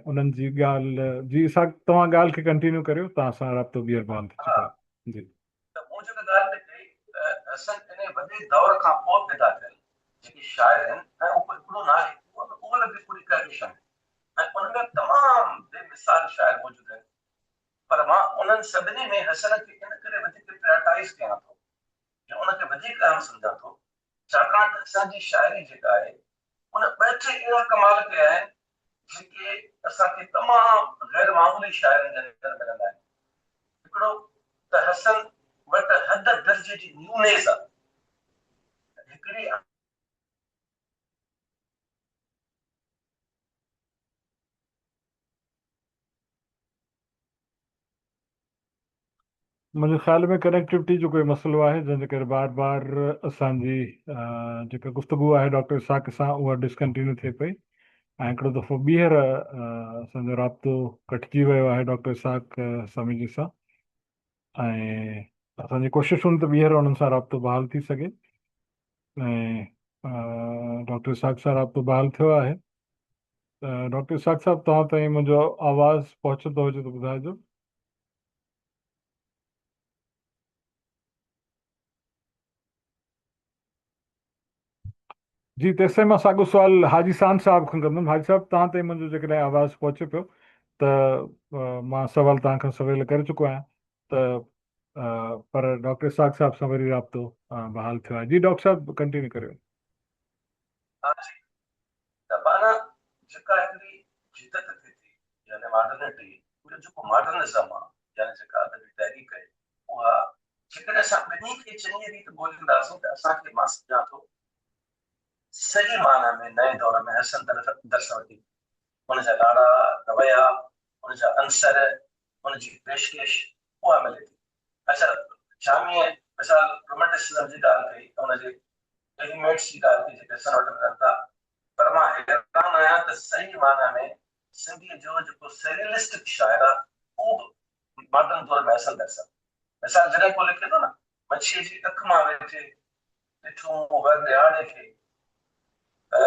انهن جي ڳالهه جي اسحاق توهان ڳالهه کي ڪنٽينيو ڪريو توهان سان رابطو ٻيهر بحال ٿي چڪو آهي جي. ته مون جيڪا ڳالهه پئي ڪئي ته حسن انهي وڏي دور کان پوء پيدا ٿيل جيڪي شاعر آهن ۽ اهو ڪو هڪڙو ناهي، اهو به اها به پوري ڪهڪشان آهي ۽ ان ۾ تمام بي مثال شاعر موجود آهن پر مان انهن سڀني ۾ حسن کي ان ڪري وڌيڪ پريارٽائيز ڪيان ٿو يا ان کي وڌيڪ اهم سمجهان ٿو ڇاڪاڻ ته حسن جي شاعري جيڪا آهي ان ٻه ٽي اهڙا ڪمال ڪيا آهن جيڪي اسان کي تمام غير معمولي شاعرن جي اندر ملندا آهن. هڪڙو ته حسن وٽ حد درجي جي نيونيز آهي. هڪڙي. منهنجي خيال ۾ ڪنيڪٽيوٽي جو ڪوئي مسئلو آهي جنهن جي ڪري بار بار اسان جي جيڪا گفتگو آهي ڊاڪٽر اسحاق سان اها ڊسڪنٽينيو ٿئي پئي ۽ هڪڙو دفعو ٻيهر اسان جو رابطو ڪٽجي ويو آهي ڊاڪٽر اسحاق سامي جي سان ۽ اسان جي ڪوشش هوندي ته ٻيهر انهن سان رابطو بحال ٿي سگهي ۽ ڊاڪٽر اسحاق سان رابطو بحال ٿيو آهي ڊاڪٽر اسحاق صاحب توهان تائين منهنجو آواز پهچندو هجي ته ٻڌائجو. جي تيستائين مان ساڳيو سوال حاجي ساند صاحب کان ڪندم. حاجي صاحب توهان تائين منهنجو جيڪڏهن آواز پهچي پيو ته مان سوال توهان کان سويل ڪري چڪو آهيان ته پر ڊاڪٽر اسحاق صاحب سان وري رابطو بحال ٿيو آهي. جي ڊاڪٽر صاحب ڪنٽينيو ڪريو. ها جي ته معنيٰ جيڪا هڪڙي جدت ٿئي ٿي يعني ماڊرنٽي اهو جيڪو ماڊرنزم آ يعني جيڪا ادبي تحريڪ آهي اها جيڪڏهن اسان ٻنهي کي چڱيء ريت ڳولينداسين ته اسان کي مان سمجهان ٿو صحيح معنيٰ ۾ نئين دور ۾ حسن درس وٺي ان جا لاڙا، رويا، ان جا عنصر، ان جي پيشڪش اها ملي ٿي. اڇا جاميء مثال رومانٽسزم جي ڳالهه ڪئي ته ان جي ايليمينٽس جي ڳالهه ڪئي جيڪي حسن وٽ ملن ٿا پر مان حيران آهيان ته صحيح معنيٰ ۾ سنڌيء جو جيڪو سريئلسٽڪ شاعر آهي اهو به ماڊرن دور ۾ حسن درس آهي. مثال جڏهن ڪو لکي ٿو نه مڇيء جي اک مان ويٺي ڏٺو مون هر ڏهاڙي کي ته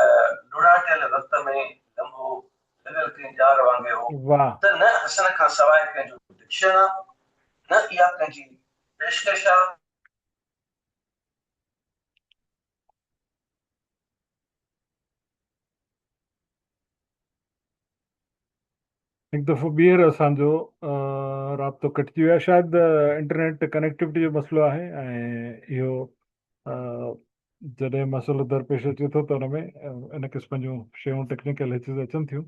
لڙاٽيل رت ۾ لمحو لڳل ڪنهن ڄار وانگي هو ته نه حسن کان سواء ڪنهن جو ڊڪشن آ نه اها ڪنهن جي پيشڪش آ. هڪ دفعو ٻيهر اسان جو رابطو ڪٽجي ويو آهي شايد انٽرنيٽ ڪنيڪٽيوٽي جو مسئلو آهي ۽ اهو جڏهن مسئلو درپيش اچي ٿو ته ان ۾ ان قسم جون شيون ٽيڪنيڪل هچز اچن ٿيون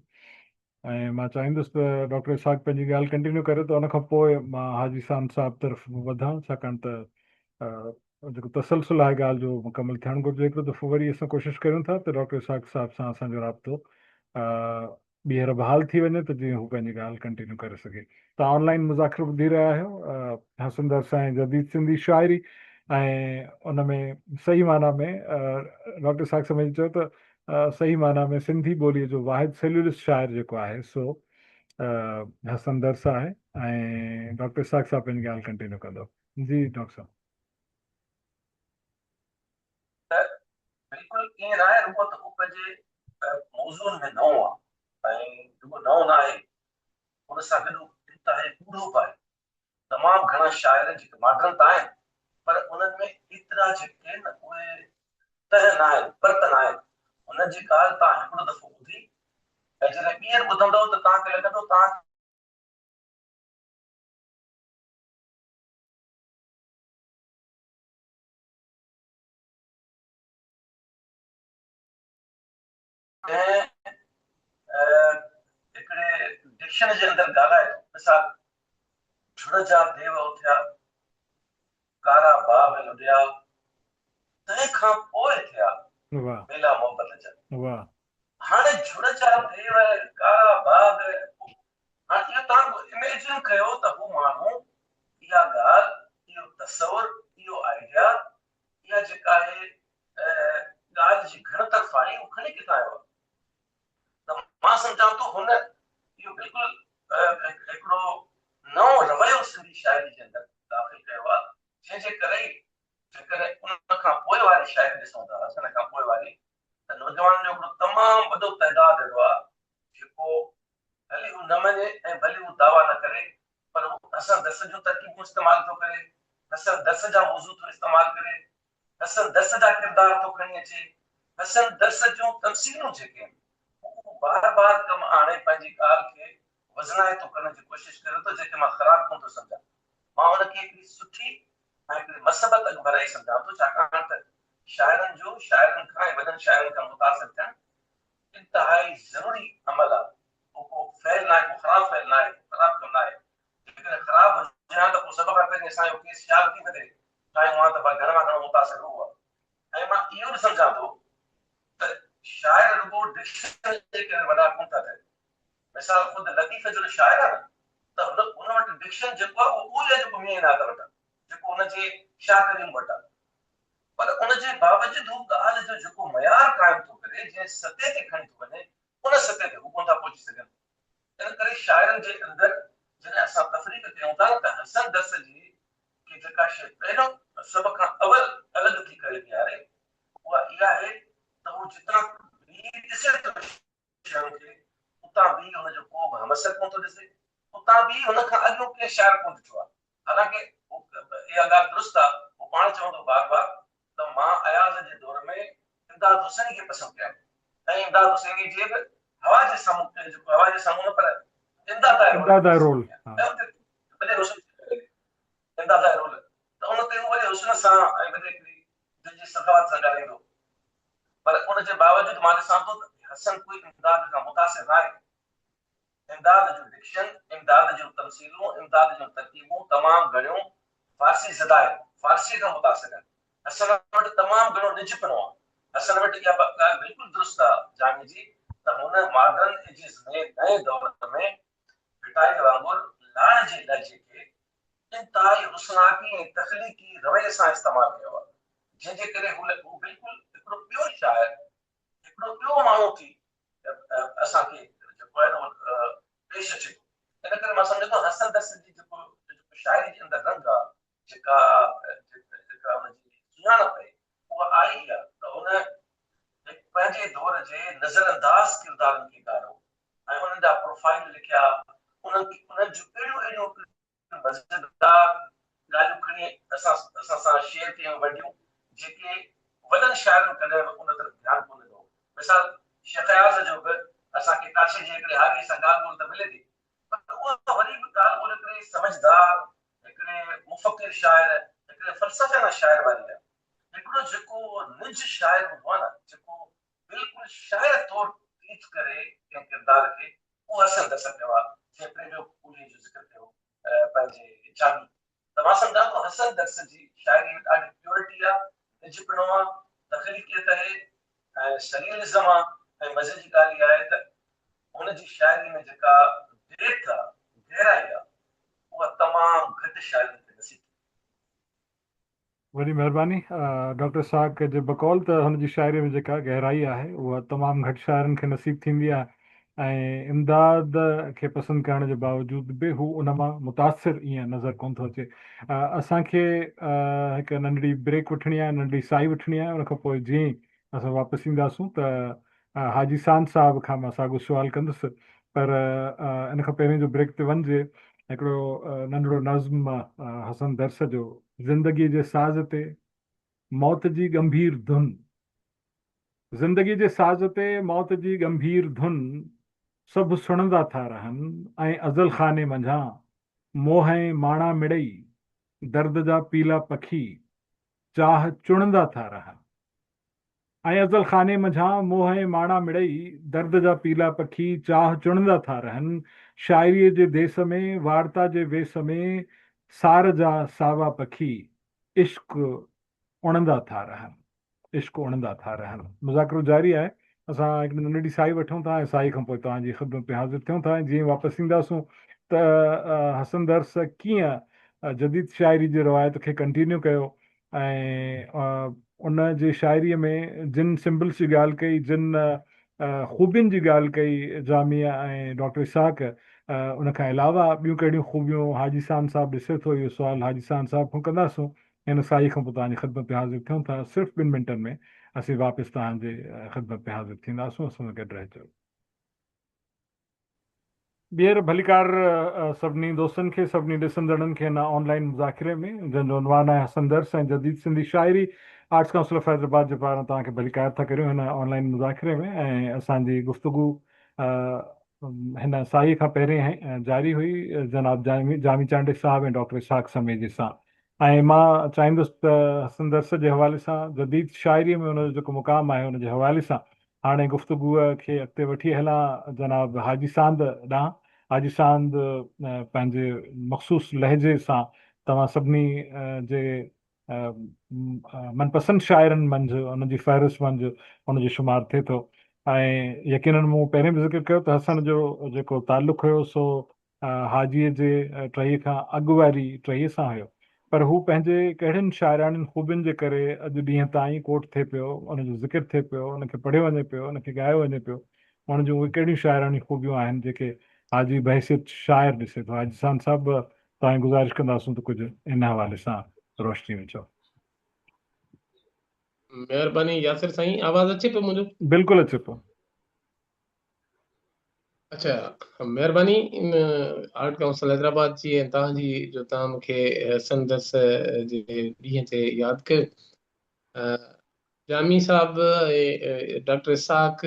۽ مان چاهيندس ته ڊاڪٽر اسحاق پنهنجي ڳالهه ڪنٽينيو ڪري ته ان کان پوء مان حاجي ساند صاحب طرف وڌان ڇاڪاڻ ته جيڪو تسلسل آهي ڳالهه جو مڪمل ٿيڻ گهرجي. هڪڙو دفعو وري اسان ڪوشش ڪريون ٿا ته ڊاڪٽر اسحاق صاحب سان اسان جو رابطو ٻيهر بحال ٿي وڃي ته جيئن هو پنهنجي ڳالهه ڪنٽينيو ڪري سگهي. توهان آن لائين مذاڪرو ٻڌي رهيا آهيو حسن درس ۽ جديد سنڌي شاعري ۽ ان ۾ صحيح معنيٰ ۾ ڊاڪٽر اسحاق سميجي چيو ته صحيح معنيٰ ۾ سنڌي ٻوليء جو واحد سيلولسٽ شاعر جيڪو آهي سو حسن درس آهي ۽ ڊاڪٽر اسحاق صاحب پنهنجي ڳالهه ڪنٽينيو ڪندو. جي ڊاڪٽر صاحب. ته بلڪل ائين ناهي رڳو ته هو پنهنجي موضوعن ۾ نئون آهي ۽ رڳو نئون ناهي ان سان گڏ هو انتهائي ڳوڙهو به آهي. تمام گهڻا شاعر جيڪي ماڊرن ته آهن پر انهن ۾ ايترا جيڪي آهن نه اهي تهه ناهن، پرت ناهن. هن جي ڳالهه توهان هڪڙو دفعو ٻڌي ۽ جڏهن ٻيهر ٻڌندؤ ته توهان کي لڳندو توهان ڪنهن هڪڙي ڊڪشن جي اندر ڳالهائي ٿو مثال جھڙ جا ديو اٿيا ڪارا باغ لڏيا تنهن کان پوء ٿيا ميلا محبت جا. هاڻي جھڙ جا ديو ڪارا باغ هاڻي اهو توهان اميجن ڪيو ته هو ماڻهو اها ڳالهه اهو تصور اهو آئيڊيا اها جيڪا آهي ڳالهه جي گهڻ طرفائي اهو کڻي ڪٿان آيو آهي ته مان سمجهان ٿو هن اهو بلڪل هڪڙو نئون رويو سنڌي شاعري جي اندر داخل ڪيو آهي جنهن جي ڪري ئي جيڪڏهن ان کان پوء واري شاعري ڏسون ٿا حسن کان پوء واري ته نوجوانن جو هڪڙو تمام وڏو تعداد اهڙو آهي جيڪو ڀلي هو نه مڃي ۽ ڀلي هو دعويٰ نه ڪري پر هو حسن درس جون ترڪيبون استعمال ٿو ڪري، حسن درس جا موضوع ٿو استعمال ڪري، حسن درس جا ڪردار ٿو کڻي اچي، حسن درس جون تمثيلون جيڪي آهن، هو بار بار ڪم آڻي پنهنجي ڳالهه کي وزنائتو ڪرڻ جي ڪوشش ڪري ٿو، جنهن کي مان خراب ڪونه ٿو سمجهان. مان ان کي هڪڙي سٺي ۽ هڪڙي مثبت اڳڀرائي سمجهان ٿو، ڇاڪاڻ ته شاعرن جو شاعرن کان ۽ وڏن شاعرن کان متاثر ٿيڻ انتهائي ضروري عمل آهي. اهو ڪو فعل ناهي، ڪو خراب فعل ناهي، ڪو خراب ڪم ناهي. جيڪڏهن خراب هجي ها ته پوء سڀ کان پهرين اسان اهو ڪيس شاهه لطيف تي ٺاهيون ها ته ڀلا گهڻي مان گهڻو متاثر هو آهي. ۽ مان اهو به سمجهان ٿو ته شاعر رڳو ڊڪشن جي ڪري وڏا ڪونه ٿا ٿين. مثال خود لطيف جهڙو شاعر آهي نه ته هن وٽ ڊڪشن جيڪو آهي اهو اهو ئي آهي جيڪو ميين عنايت وٽ آهي، جيڪو هن جي شاهه ڪريم وٽ آهي. پر ان جي باوجود هو ڳالهه جو جيڪو معيار قائم ٿو ڪري، جنهن سطح تي کڻي ٿو وڃي، ان سطح تي هو ڪونه ٿا پهچي سگهن. ان ڪري شاعرن جي اندر جڏهن اسان تفريق ڪيون ٿا نه ته حسن درس جي کي جيڪا شيء پهريون سڀ کان اول الڳ ٿي ڪري بيهاري اها اها آهي ته هو جتان بيهي ڏسي ٿو شين کي اتان بيهي هن جو ڪو به همعصر ڪونه ٿو ڏسي، اتان بيهي هن کان اڳيون ڪنهن شاعر ڪونه ڏٺو آهي. حالانڪه اها ڳالهه درست آهي، هو پاڻ چوندو بار بار ته مان اياز جي دور ۾ امداد حسيني کي پسند ڪيم ۽ امداد حسيني جي به هوا جي سامهون جيڪو هوا جي سامهون نه پر امداد آهي رول وڏي حسن امداد آهي رول ته ان تي هو وڏي حسن سان ۽ وڏي هڪڙي دل جي سخاوت سان ڳالهائيندو پر ان جي باوجود مان ڏسان ٿو ته حسن ڪوئي امداد کان متاثر ناهي. امداد جو ڊڪشن، امداد جون تمثيلون، امداد جون ترڪيبون تمام گهڻيون فارسي زده آهن، فارسيء کان متاثر آهن. حسن وٽ تمام گهڻو نجپڻو آهي. حسن وٽ اها ڳالهه بلڪل درست آهي جامي جي ته هن ماڊرن ايجز ۾ نئين دور ۾ ڀٽائيء وانگر لاڙ جي لهجي کي انتهائي حسناڪي ۽ تخليقي رويي سان استعمال ڪيو آهي، جنهن جي ڪري هو بلڪل هڪڙو ٻيو شاعر، هڪڙو ٻيو ماڻهو ٿي اسان کي جيڪو آهي نه پيش اچي ٿو. ان ڪري مان سمجهان ٿو حسن درس جي جيڪو شاعري جي اندر رنگ آهي، جيڪا جيڪا ان جي سڃاڻپ آهي، اها آئي اها ته هن پنهنجي دور جي نظرانداز ڪردارن کي ڳايو ۽ انهن جا پروفائيل لکيا، انهن انهن جون اهڙيون اهڙيون مزيدار ڳالهيون کڻي اسان اسان سان شيئر ڪيون ونڊيون جيڪي وڏن شاعرن ڪڏهن به ان طرف ڌيان ڪونه ڏنو. مثال شيخ اياز جو به اسان کي ڪاڇي جي هڪڙي هاريء سان ڳالهه ٻولهه ته ملي ٿي پر اها وري به ڳالهه ٻولهه هڪڙي سمجهدار، هڪڙي مفڪر شاعر، هڪڙي فلسفيانه شاعر واري آهي. هڪڙو جيڪو نج شاعر هوندو آهي نه جيڪو بلڪل شاعر طور ٽريٽ ڪري ڪنهن ڪردار کي اهو حسن درس ڪيو آهي جنهن پريميو ڪولهي جو ذڪر ڪيو پنهنجي جامي ته مان سمجهان ٿو حسن درس جي شاعري ۾ ڏاڍي پيورٽي آهي، نجپڻو آهي، تخليقيت آهي ۽ سريئلزم آهي ۽ مزي جي ڳالهه اها آهي ته هن جي شاعري ۾ جيڪا ڊيپٿ آهي، گهرائي آهي، اها تمام گهٽ شاعرن کي نصيب ٿيندي آهي. وڏي مهرباني ڊاڪٽر اسحاق جي بقول ته هن جي شاعري ۾ جيڪا گهرائي آهي اها تمام گهٽ شاعرن کي نصيب ٿيندي آهي ۽ امداد کي پسند ڪرڻ جي باوجود به هو ان مان متاثر ائين نظر ڪونه ٿو اچي. اسان کي هڪ ننڍڙي بريڪ وٺڻي آهي ننڍڙي سائي وٺڻي آهي ان کان پوء جيئن ئي اسان واپس اينداسون ته حاجي ساند صاحب کان مان ساڳيو سوال ڪندس پر ان کان پهرين جو بريڪ تي وڃجي هڪڙو ننڍڙو نظم حسن درس جو زندگي جي ساز تي موت جي ڳنڀير ڌن زندگي جي ساز تي موت جي ڳنڀير ڌن سڀ سڻندا ٿا رهن ۽ ازل خاني منجهان موهه ۽ ماڻا مڙئي درد جا پيلا پکي چاهه چڻندا ٿا رهن. ۽ ازل خاني منجهان موهه ۽ ماڻا مڙئي، درد جا پيلا پکي چاهه چڻندا ٿا رهن. شاعريء جي ديس ۾، وارتا جي ويس ۾، سار جا ساوا پکي عشق اڻندا ٿا رهن. عشق اڻندا ٿا رهن. مذاڪرو جاري آهي. اسان هڪڙي ننڍڙي ساهي وٺون ٿا ۽ ساهي کان پوء توهان جي خدمت ۾ حاضر ٿيون ٿا ۽ جيئن واپس اينداسون ته حسن درس ڪيئن جديد شاعري جي روايت کي ڪنٽينيو ڪيو ۽ ان جي شاعري ۾ جن سمبلس جي ڳالهه ڪئي جن خوبين جي ڳالهه ڪئي جاميء ۽ ڊاڪٽر اسحاق ان کان علاوه ٻيون ڪهڙيون خوبيون حاجي ساند صاحب ڏسي ٿو اهو سوال حاجي ساند صاحب کان ڪنداسون هن ساهي کان پوء توهان جي خدمت ۾ حاضر ٿيون ٿا صرف ٻن منٽن ۾ اسين واپس توهان جي خدمت ۾ حاضر ٿينداسون اسان سان گڏ رهجو. ٻيهر ڀليڪار سڀني دوستن کي سڀني ڏسندڙن کي هن آن لائين مذاڪري ۾ جنهن جو عنوان آهي حسن درس ۽ جديد سنڌي شاعري آرٽس ڪائونسل آف حيدرآباد جي پاران توهان کي ڀليڪار ٿا ڪريون هن آن لائين مذاڪري ۾ ۽ اسان جي گفتگو هن ساهي کان پهرين جاري هئي جناب جامي چانڊيي صاحب ۽ ڊاڪٽر اسحاق سميجي سان ۽ مان چاهيندس ته حسن درس جي حوالي سان جديد شاعري ۾ ان جو جيڪو مقام آهي ان جي حوالي سان هاڻي گفتگوء کي اڳتي وٺي هلان جناب حاجي ساند ڏانهن. حاجي ساند پنهنجي مخصوص لهجي سان توهان سڀني جي من پسند شاعرن منجهه ان جي فهرست منجهه ان جو شمار ٿئي ٿو ۽ يقينن مون پهرين به ذڪر ڪيو ته حسن جو جيڪو تعلق هيو سو حاجيء جي ٽهيء کان اڳ واري ٽهيء سان هيو، پر هو پنهنجي ڪهڙين شاعراڻين خوبين جي ڪري اڄ ڏينهن تائين ڪوٽ ٿئي پيو، ان جو ذڪر ٿئي پيو، ان کي پڙهيو وڃي پيو، ان کي ڳايو وڃي پيو، ان جون اهي ڪهڙيون شاعراڻيون خوبيون آهن جيڪي حاجي بحيثيت شاعر ڏسي ٿو. حاجي ساند صاحب توهان کي گذارش ڪنداسون ته ڪجهه ان حوالي سان روشني وجهو. مهرباني ياسر سائين آواز اچي پيو منهنجو؟ بلڪل اچي پيو. اڇا مهرباني ان آرٽ ڪائونسل حيدرآباد جي ۽ توهان جي جو توهان مون کي حسن درس جي ڏينهن تي ياد ڪيو. جامي صاحب ۽ ڊاڪٽر اسحاق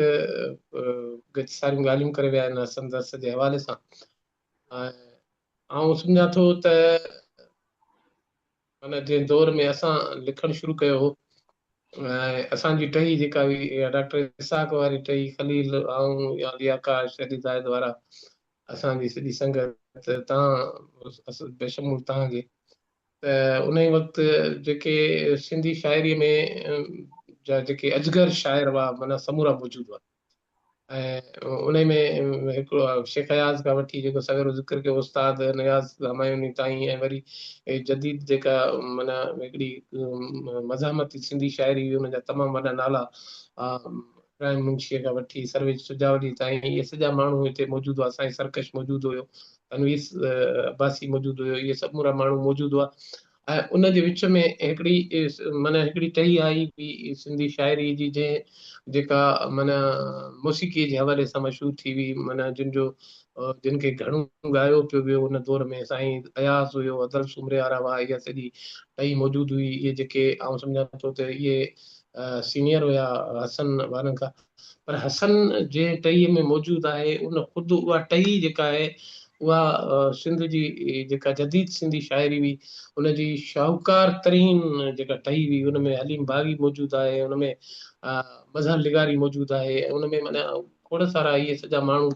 ڳچ ساريون ڳالهيون ڪري ويا آهن حسن درس جي حوالي سان. آئون سمجهان ٿو ته معنيٰ جنهن دور ۾ اسان لکڻ شروع ڪيو هو ۽ اسان جي ٽهي جيڪا هئي اها ڊاڪٽر اسحاق واري ٽهي، خليل، آئون، علي آڪاش، علي زاهد وارا اسان جي سڄي سنگت تان بشمول تان جي ته انهي وقت جيڪي سنڌي شاعري ۾ جا جيڪي اجگر شاعر هئا معنيٰ سمورا موجود هئا. ۽ انهي ۾ هڪڙو شيخ اياز کان وٺي جيڪو سويرو ذڪر ڪيو استاد نياز همايوني تائين ۽ وري جديد جيڪا معنيٰ هڪڙي مزاحمتي سنڌي شاعري هئي ان جا تمام وڏا نالا ابراهيم منشيء کان وٺي سرويچ سجاولي تائين اهي سڄا ماڻهو هتي موجود هئا سائين سرڪش موجود هيو تنوير عباسي موجود هيو اهي سمورا ماڻهو موجود هئا ۽ ان جي وچ ۾ هڪڙي معنيٰ هڪڙي ٽهي آئي هئي سنڌي شاعري جي جنهن جيڪا معنيٰ موسيقي جي حوالي سان مشهور ٿي هئي معنيٰ جن جو جن کي گهڻو ڳايو پيو ويو ان دور ۾ سائين اياز هيو ادل سومري وارا هئا اها سڄي ٽهي موجود هئي اهي جيڪي آئون سمجهان ٿو ته اهي سينيئر هيا حسن وارن کان پر حسن جنهن ٽهيء ۾ موجود آهي، ان خود اها ٽهي جيڪا آهي، اها سنڌ جي جيڪا جديد سنڌي شاعري هئي، ان جي شاهوڪار ترين جيڪا ٽهي هئي، ان ۾ حليم باغي موجود آهي، ان ۾ مظهر لغاري موجود آهي ۽ ان ۾ معنيٰ کوڙ سارا اهي سڄا ماڻهو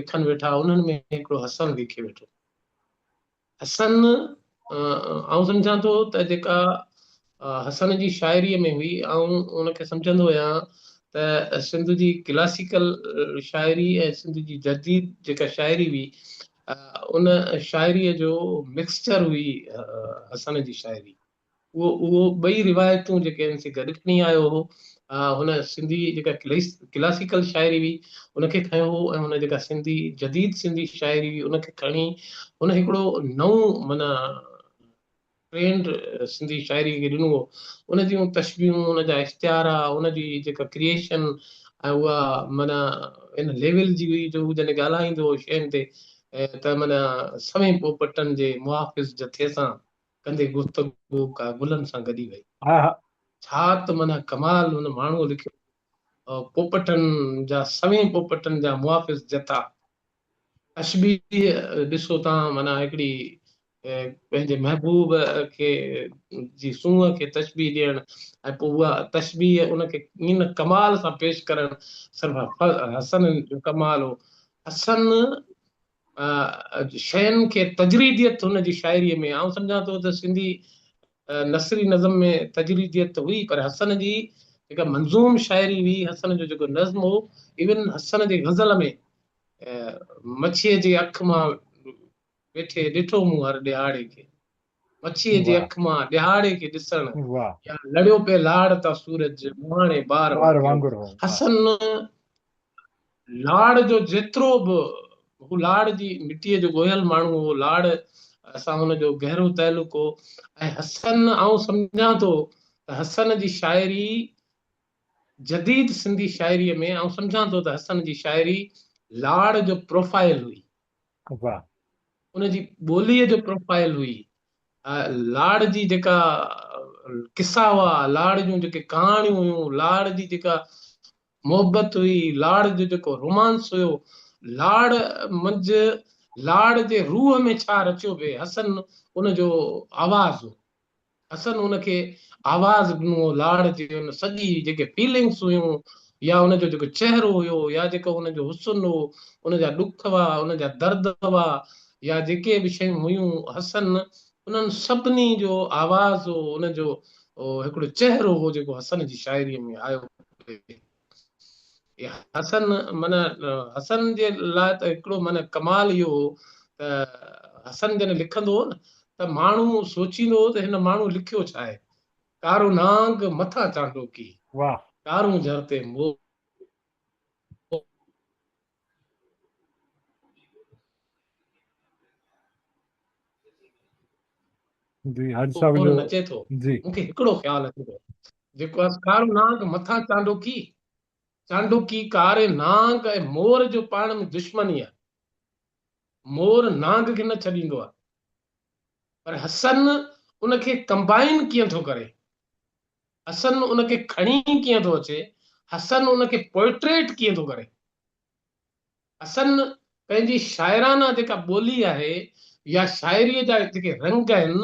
لکن ويٺا، انهن ۾ هڪڙو حسن لکي ويٺو. حسن، آئون سمجهان ٿو ته جيڪا حسن جي شاعريء ۾ هئي، آئون ان کي سمجهندو آهيان ته سنڌ جي ڪلاسيڪل شاعري ۽ سنڌ جي جديد جيڪا شاعري هئي، ان شاعريء جو مڪسچر هئي حسن جي شاعري. اهو اهو ٻئي روايتون جيڪي آهن سي گڏ کڻي آيو هو. هن سنڌي جيڪا ڪلاسيڪل شاعري هئي ان کي کنيو هو ۽ هن جيڪا سنڌي جديد سنڌي شاعري هئي ان کي کڻي هن هڪڙو نئون معنيٰ ٽرينڊ سنڌي شاعري کي ڏنو هو. ان جون تشبيهون، ان جا اشتهارا، ان جي جيڪا ڪريئيشن ۽ اها معنيٰ ان ليول جي هئي جو هو جڏهن ڳالهائيندو هو شين تي ته معنيٰ سوين پوپٽن جي محافظ جٿي سان ڪندي گفتگو ڪا گلن سان گڏي وئي. ڇا ته معنيٰ ڪمال هن ماڻهوء لکيو پوپٽن جا سوين پوپٽن جا محافظ جٿا. تشبيهه ڏسو تان معنيٰ هڪڙي پنهنجي محبوب کي جي سونهن کي تشبيهه ڏيڻ ۽ پوء اها تشبيهه ان کي ان ڪمال سان پيش ڪرڻ صرف حسن جو ڪمال هو. حسن شين کي تجريديت هن جي شاعريء ۾ آئون سمجهان ٿو ته سنڌي نثري نظم ۾ تجريديت ته هئي پر حسن جي جيڪا منظوم شاعري هئي حسن جو جيڪو نظم هو ايون حسن جي غزل ۾ مڇيء جي اک مان ويٺي ڏٺو مون هر ڏهاڙي کي مڇيء جي اک مان ڏهاڙي کي ڏسڻ يا لڙيو پئي لاڙ تان سورج مهاڻي ٻار وانگر حسن لاڙ جو جيترو به هو لاڙ جي مٽيء جو ڳوهيل ماڻهو هو، لاڙ سان هن جو گهرو تعلق هو ۽ حسن آئون سمجهان ٿو ته حسن جي شاعري جديد سنڌي شاعريء ۾ آئون سمجهان ٿو ته حسن جي شاعري لاڙ جو پروفائيل هئي. واهه. ان جي ٻوليء جو پروفائيل هئي. لاڙ جي جيڪا قصا هئا، لاڙ جون جيڪي ڪهاڻيون هيون، لاڙ جي جيڪا محبت هئي، لاڙ جو جيڪو رومانس هيو، لاڙ منجهه لاڙ جي روح ۾ ڇا رچيو پئي، حسن ان جو آواز هو. حسن ان کي آواز ڏنو هو، لاڙ جي ان سڄي جيڪي فيلنگس هيون يا ان جو جيڪو چهرو هيو يا جيڪو ان جو حسن هو، ان جا ڏک هئا، ان جا درد هئا يا جيڪي به شيون هيون، حسن انهن سڀني جو آواز هو، ان جو هڪڙو چهرو هو جيڪو حسن جي شاعريء ۾ آيو پئي. حسن معنيٰ حسن جي لاء ته هڪڙو معنيٰ ڪمال اهو هو ته حسن جڏهن لکندو هو نه ته ماڻهو سوچيندو هو ته هن ماڻهو لکيو ڇا آهي؟ ڪارو نانگ مٿان چانڊوڪي، واهه. ڪارونجهر تي مور. جي حاجي صاحب مور جو نچي ٿو. جي. مون کي هڪڙو خيال اچي ٿو جيڪو آهي ڪارو نانگ مٿان چانڊوڪي، چانڊوڪي ڪاري نانگ ۽ مور جو پاڻ ۾ دشمني آهي. مور نانگ کي نه ڇڏيندو آهي پر حسن ان کي ڪمبائن ڪيئن ٿو ڪري، حسن ان کي کڻي ڪيئن ٿو اچي، حسن ان کي پوئٽريٽ ڪيئن ٿو ڪري. حسن پنهنجي شاعرانه جيڪا ٻولي آهي يا شاعريء جا جيڪي رنگ آهن،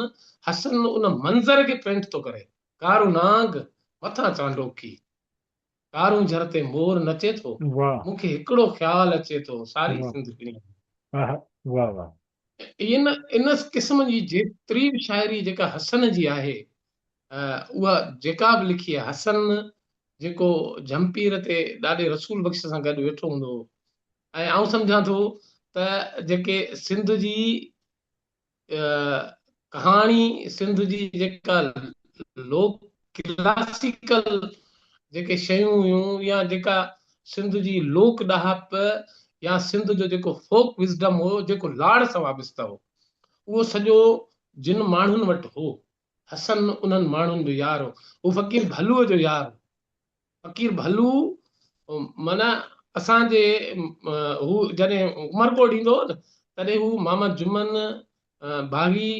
حسن ان منظر کي پينٽ ٿو ڪري. ڪارو نانگ مٿان چانڊوڪي، ڪارونجهر تي مور نچي ٿو، واهه. مون کي هڪڙو خيال اچي ٿو، ساري واهه. سنڌ پڻي. واهه واهه واهه. ان ان قسم جي جيتري به شاعري جيڪا حسن جي آهي، اها جيڪا به لکي آهي، حسن جيڪو جهمپير تي ڏاڏي رسول بخش سان گڏ ويٺو هوندو هو ۽ آئون سمجهان ٿو ته جيڪي سنڌ جي ڪهاڻي سنڌ جي جيڪا لوڪ ڪلاسيڪل جيڪي شيون هيون يا جيڪا سنڌ جي لوڪ ڏاهپ يا سنڌ جو جيڪو فوڪ وزڊم هو جيڪو لاڙ سان وابسته هو اهو سڄو جن ماڻهن وٽ هو حسن انهن ماڻهن جو يار هو. هو فقير ڀلوء جو يار هو. فقير ڀلو معنيٰ اسان جي هو جڏهن عمرڪوٽ ايندو هو نه تڏهن هو ماما جمن باغي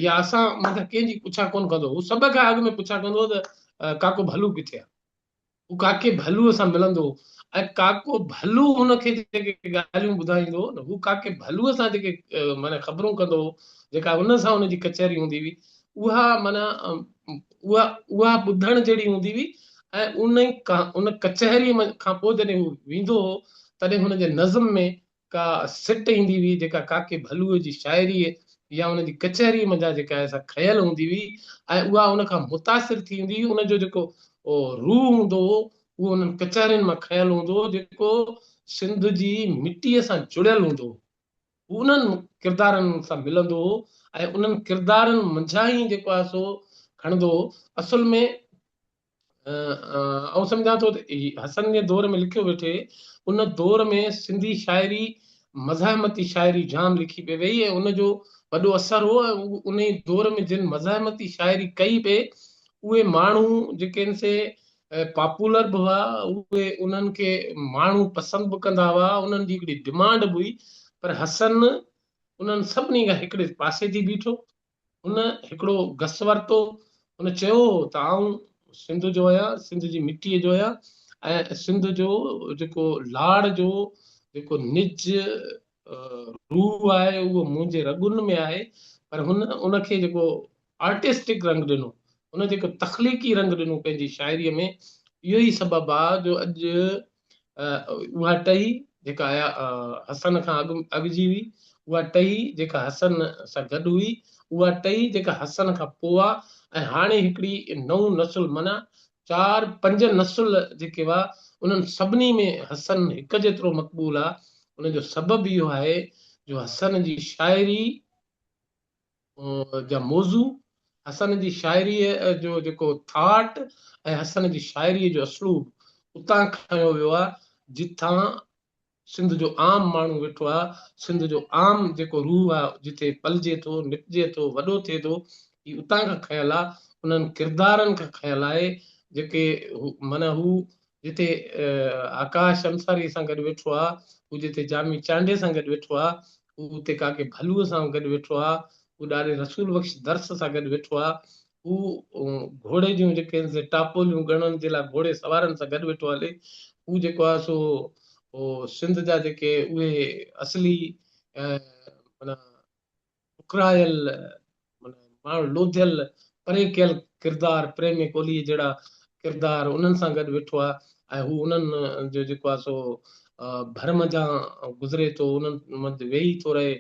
يا اسان مٿان ڪنهن جي پڇا ڪونه ڪندو هو. هو سڀ کان اڳ ۾ پڇا ڪندو هو ته ڪاڪو ڀلو ڪٿي آهي؟ هو ڪاڪي ڀلوء سان ملندو هو ۽ ڪاڪو ڀلو هن کي جيڪي ڳالهيون ٻڌائيندو هو نه، هو ڪاڪي ڀلوء سان جيڪي معنيٰ خبرون ڪندو هو، جيڪا ان سان هن جي ڪچهري هوندي هئي، اها معنيٰ اها اها ٻڌڻ جهڙي هوندي هئي ۽ ان ان ڪچهريء کان پوء جڏهن هو ويندو هو، تڏهن هن جي نظم ۾ ڪا سٽ ايندي هئي جيڪا ڪاڪي ڀلوء جي شاعريء يا ان جي ڪچهريء منجهان جيڪا آهي سا کنيل هوندي هئي ۽ اها ان کان متاثر ٿي هوندي هئي، ان جو جيڪو روح هوندو هو اهو انهن ڪچهرين مان کنيل هوندو هو جيڪو سنڌ جي مٽيء سان جڙيل هوندو هو. هو انهن ڪردارن سان ملندو هو ۽ انهن ڪردارن منجهان ئي جيڪو آهي سو کڻندو هو. اصل ۾ آئون سمجهان ٿو ته حسن جي دور ۾ لکيو ويٺي ان دور ۾ سنڌي شاعري مزاحمتي شاعري جام لکي پئي وئي ۽ ان جو وڏو اثر هو ۽ انهي دور ۾ جن مزاحمتي شاعري ڪئي پئي اهي ماڻهو جيڪي آهن سي پاپولر به هئا اهي انهن کي ماڻهو پسند به ڪندا هئا انهن جي هڪڙي ڊمانڊ به هئي پر حسن انهن سڀني کان هڪڙي پاسي ٿي بيٺو هن هڪڙو گس ورتو. هن چيو هو ته آئون سنڌ جو آهيان، سنڌ جي مٽيء جو آهيان ۽ سنڌ جو جيڪو لاڙ جو جيڪو نج روح آهي اهو منهنجي رڳن ۾ آهي پر هن ان کي جيڪو آرٽسٽڪ رنگ ڏنو، هن جيڪو تخليقي رنگ ڏنو پنهنجي شاعريء ۾ اهو ئي سبب آهي جو اڄ اها ٽهي جيڪا حسن کان اڳ اڳ جي هئي، اها ٽهي جيڪا حسن سان گڏ هئي، اها ٽهي جيڪا حسن کان پوء آ ۽ هاڻي هڪڙي نئون نسل معنيٰ چار پنج نسل جيڪي هئا انهن سڀني ۾ حسن هڪ جيترو مقبول آ، ان جو سبب اهو آهي جو حسن جي شاعري جا موضوع، حسن جي شاعريء جو جيڪو ٿاٽ ۽ حسن جي شاعريء جو اسلوب اتان کنيو ويو آهي، جتان سنڌ جو عام ماڻهو ويٺو آهي، سنڌ جو عام جيڪو روح آهي، جتي پلجي ٿو، نپجي ٿو، وڏو ٿئي ٿو، هي اتان کان کنيل آهي، انهن ڪردارن کان کنيل آهي، جيڪي معنيٰ هو جتي آڪاش انصاري سان گڏ ويٺو آ، هو جتي جامي چانڊيي سان گڏ ويٺو آ، هو اتي ڪاڪي ڀلوء سان گڏ ويٺو آ، هو ڏاڏي رسول بخش درس سان گڏ ويٺو آ، هو گهوڙي جون جيڪي آهن سي ٽاپوليون ڳڻڻ جي لاء گهوڙي سوارن سان گڏ ويٺو هلي، هو جيڪو آ سو سنڌ جا جيڪي اهي اصلي معنيٰ ٺڪرايل معنيٰ ماڻهو لوڌيل پري ڪيل ڪردار پريمي ڪولهيء جهڙا ڪردار انهن سان گڏ ويٺو آهي ۽ هو انهن جو جيڪو آهي سو ڀر منجهان گذري ٿو انهن منجهه ويهي ٿو رهي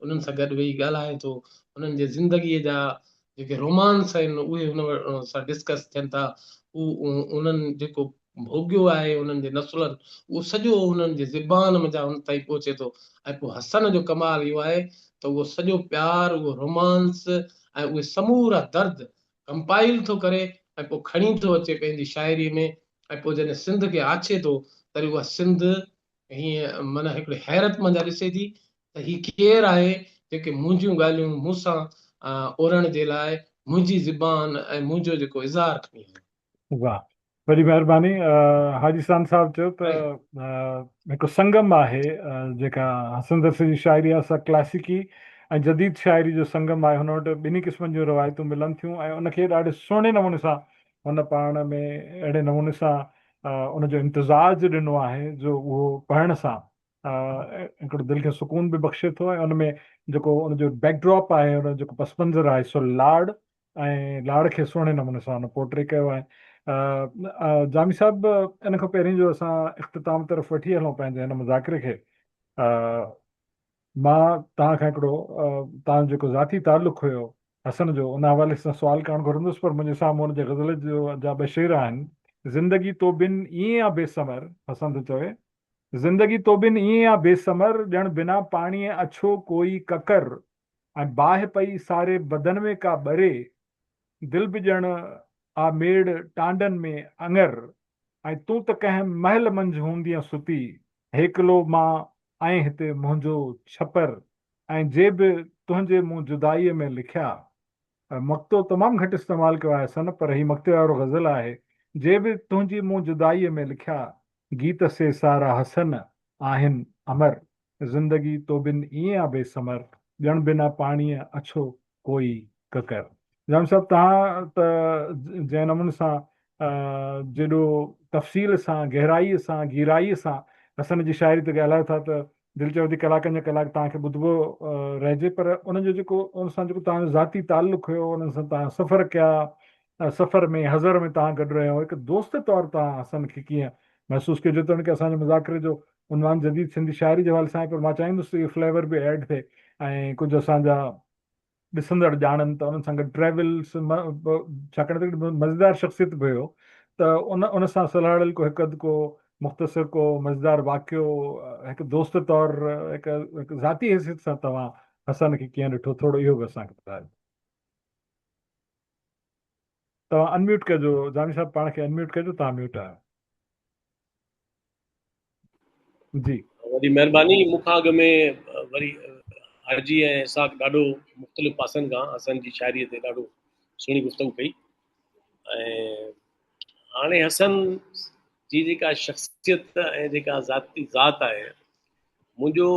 انهن سان گڏ ويهي ڳالهائي ٿو انهن جي زندگيء جا جيڪي رومانس آهن اهي هن سان ڊسڪس ٿين ٿا هو انهن جيڪو ڀوڳيو آهي انهن جي نسلن اهو سڄو انهن جي زبان منجهان هن تائين پهچي ٿو ۽ پوء حسن جو ڪمال اهو آهي ته اهو سڄو پيار اهو رومانس ۽ اهي سمورا درد ڪمپائل ٿو ڪري ۽ پوء کڻي ٿو اچي پنهنجي شاعري ۾ ۽ پوء جڏهن سنڌ کي آڇي ٿو تڏهن اها سنڌ هيئن معنيٰ هڪڙي حيرت منجهان ڏسي ٿي ته هي ڪير آهي جيڪي منهنجيون ڳالهيون مون سان اورڻ جي لاء منهنجي زبان ۽ منهنجو جيڪو اظهار کڻي آيو. واھ وڏي مهرباني حاجي ساند صاحب چيو ته هڪ سنگم آهي جيڪا حسن درس جي شاعري آهي سا ڪلاسيڪي ۽ جديد شاعري جو سنگم آهي هن وٽ ٻنهي قسمن جون روايتون ملن ٿيون ۽ ان کي ڏاڍي سهڻي نموني سان هن پاڻ ۾ اهڙي نموني سان ان جو امتزاج ڏنو آهي جو اهو پڙهڻ سان هڪڙو دل کي سڪون به بخشي ٿو ۽ ان ۾ جيڪو ان جو بيڪ ڊراپ آهي ان جو جيڪو پس منظر آهي سو لاڙ ۽ لاڙ کي سهڻي نموني سان هن پورٽري ڪيو آهي. جامي صاحب ان کان پهرين جو اسان اختتام طرف وٺي هلون پنهنجي هن مذاڪري کي مان توهان کان هڪڙو توهان جو جيڪو ذاتي تعلق هيو حسن جو ان حوالي سان سوال ڪرڻ گهرندس پر منهنجي سامهون ان جي غزل جو جا ٻه شعر آهن زندگي تو بن ائين آ بي ثمر حسن ٿو چوي زندگي تو بن ائين آ بي ثمر ڄڻ بنا پاڻيء اڇو ڪوئي ڪڪر ۽ باهه پئي ساري بدن ۾ ڪا ٻري، دل به ڄڻ آ ميڙ ٽانڊن ۾ اڱر، ۽ تون ته ڪنهن محل منجهه هوندينء ستي، هيڪلو مان ۽ هتي منهنجو ڇپر، ۽ جي به تنهنجي مون جدائيء ۾ لکيا. مقطعو تمام گهٽ استعمال ڪيو آهي حسن، پر هي مقطعي وارو غزل آهي، جي به تنهنجي مون جدائيء ۾ لکيا، گيت سي سارا حسن آهن امر. زندگي تو بن ائين آ بي ثمر، ڄڻ بنا پاڻيء اڇو ڪوئي ڪڪر. جام صاحب توهان ته جنهن نموني سان جيڏو تفصيل سان گهرائيء سان گيرائيء سان حسن جي شاعري تي ڳالهايو ٿا ته دل چوي ٿي ڪلاڪن جا ڪلاڪ توهان کي ٻڌبو رهجي پر ان جو جيڪو ان سان جيڪو توهان جو ذاتي تعلق هيو انهن سان توهان سفر ڪيا سفر ۾ حضر ۾ توهان گڏ رهيا هو هڪ دوست طور توهان حسن کي ڪيئن محسوس ڪيو جيتوڻيڪ اسان جي مذاڪري جو عنوان جديد سنڌي شاعري جي حوالي سان آهي پر مان چاهيندس ته اهو فليور به ايڊ ٿئي ۽ ڪجهه اسان جا ڏسندڙ ڄاڻن ته انهن سان گڏ ٽريولس ڇاڪاڻ ته هڪڙي مزيدار شخصيت به هيو ته ان ان سان سلهاڙيل ڪو هڪ اڌ ڪو مختصر ڪو مزيدار واقعو هڪ دوست طور هڪ ذاتي حيثيت سان توهان حسن کي ڪيئن ڏٺو ٿورو اهو به اسان کي ٻڌايو. توهان ان ميوٽ ڪجو جامي صاحب پاڻ کي ان ميوٽ ڪجو توهان ميوٽ آهيو جي. وڏي مهرباني مون کان اڳ ۾ وري حاجي ۽ اسحاق ڏاڍو مختلف پاسن کان حسن جي شاعري تي ڏاڍو سهڻي گفتگو ڪئي ۽ هاڻي حسن جي جيڪا شخصيت ۽ جيڪا ذاتي ذات آهي منهنجو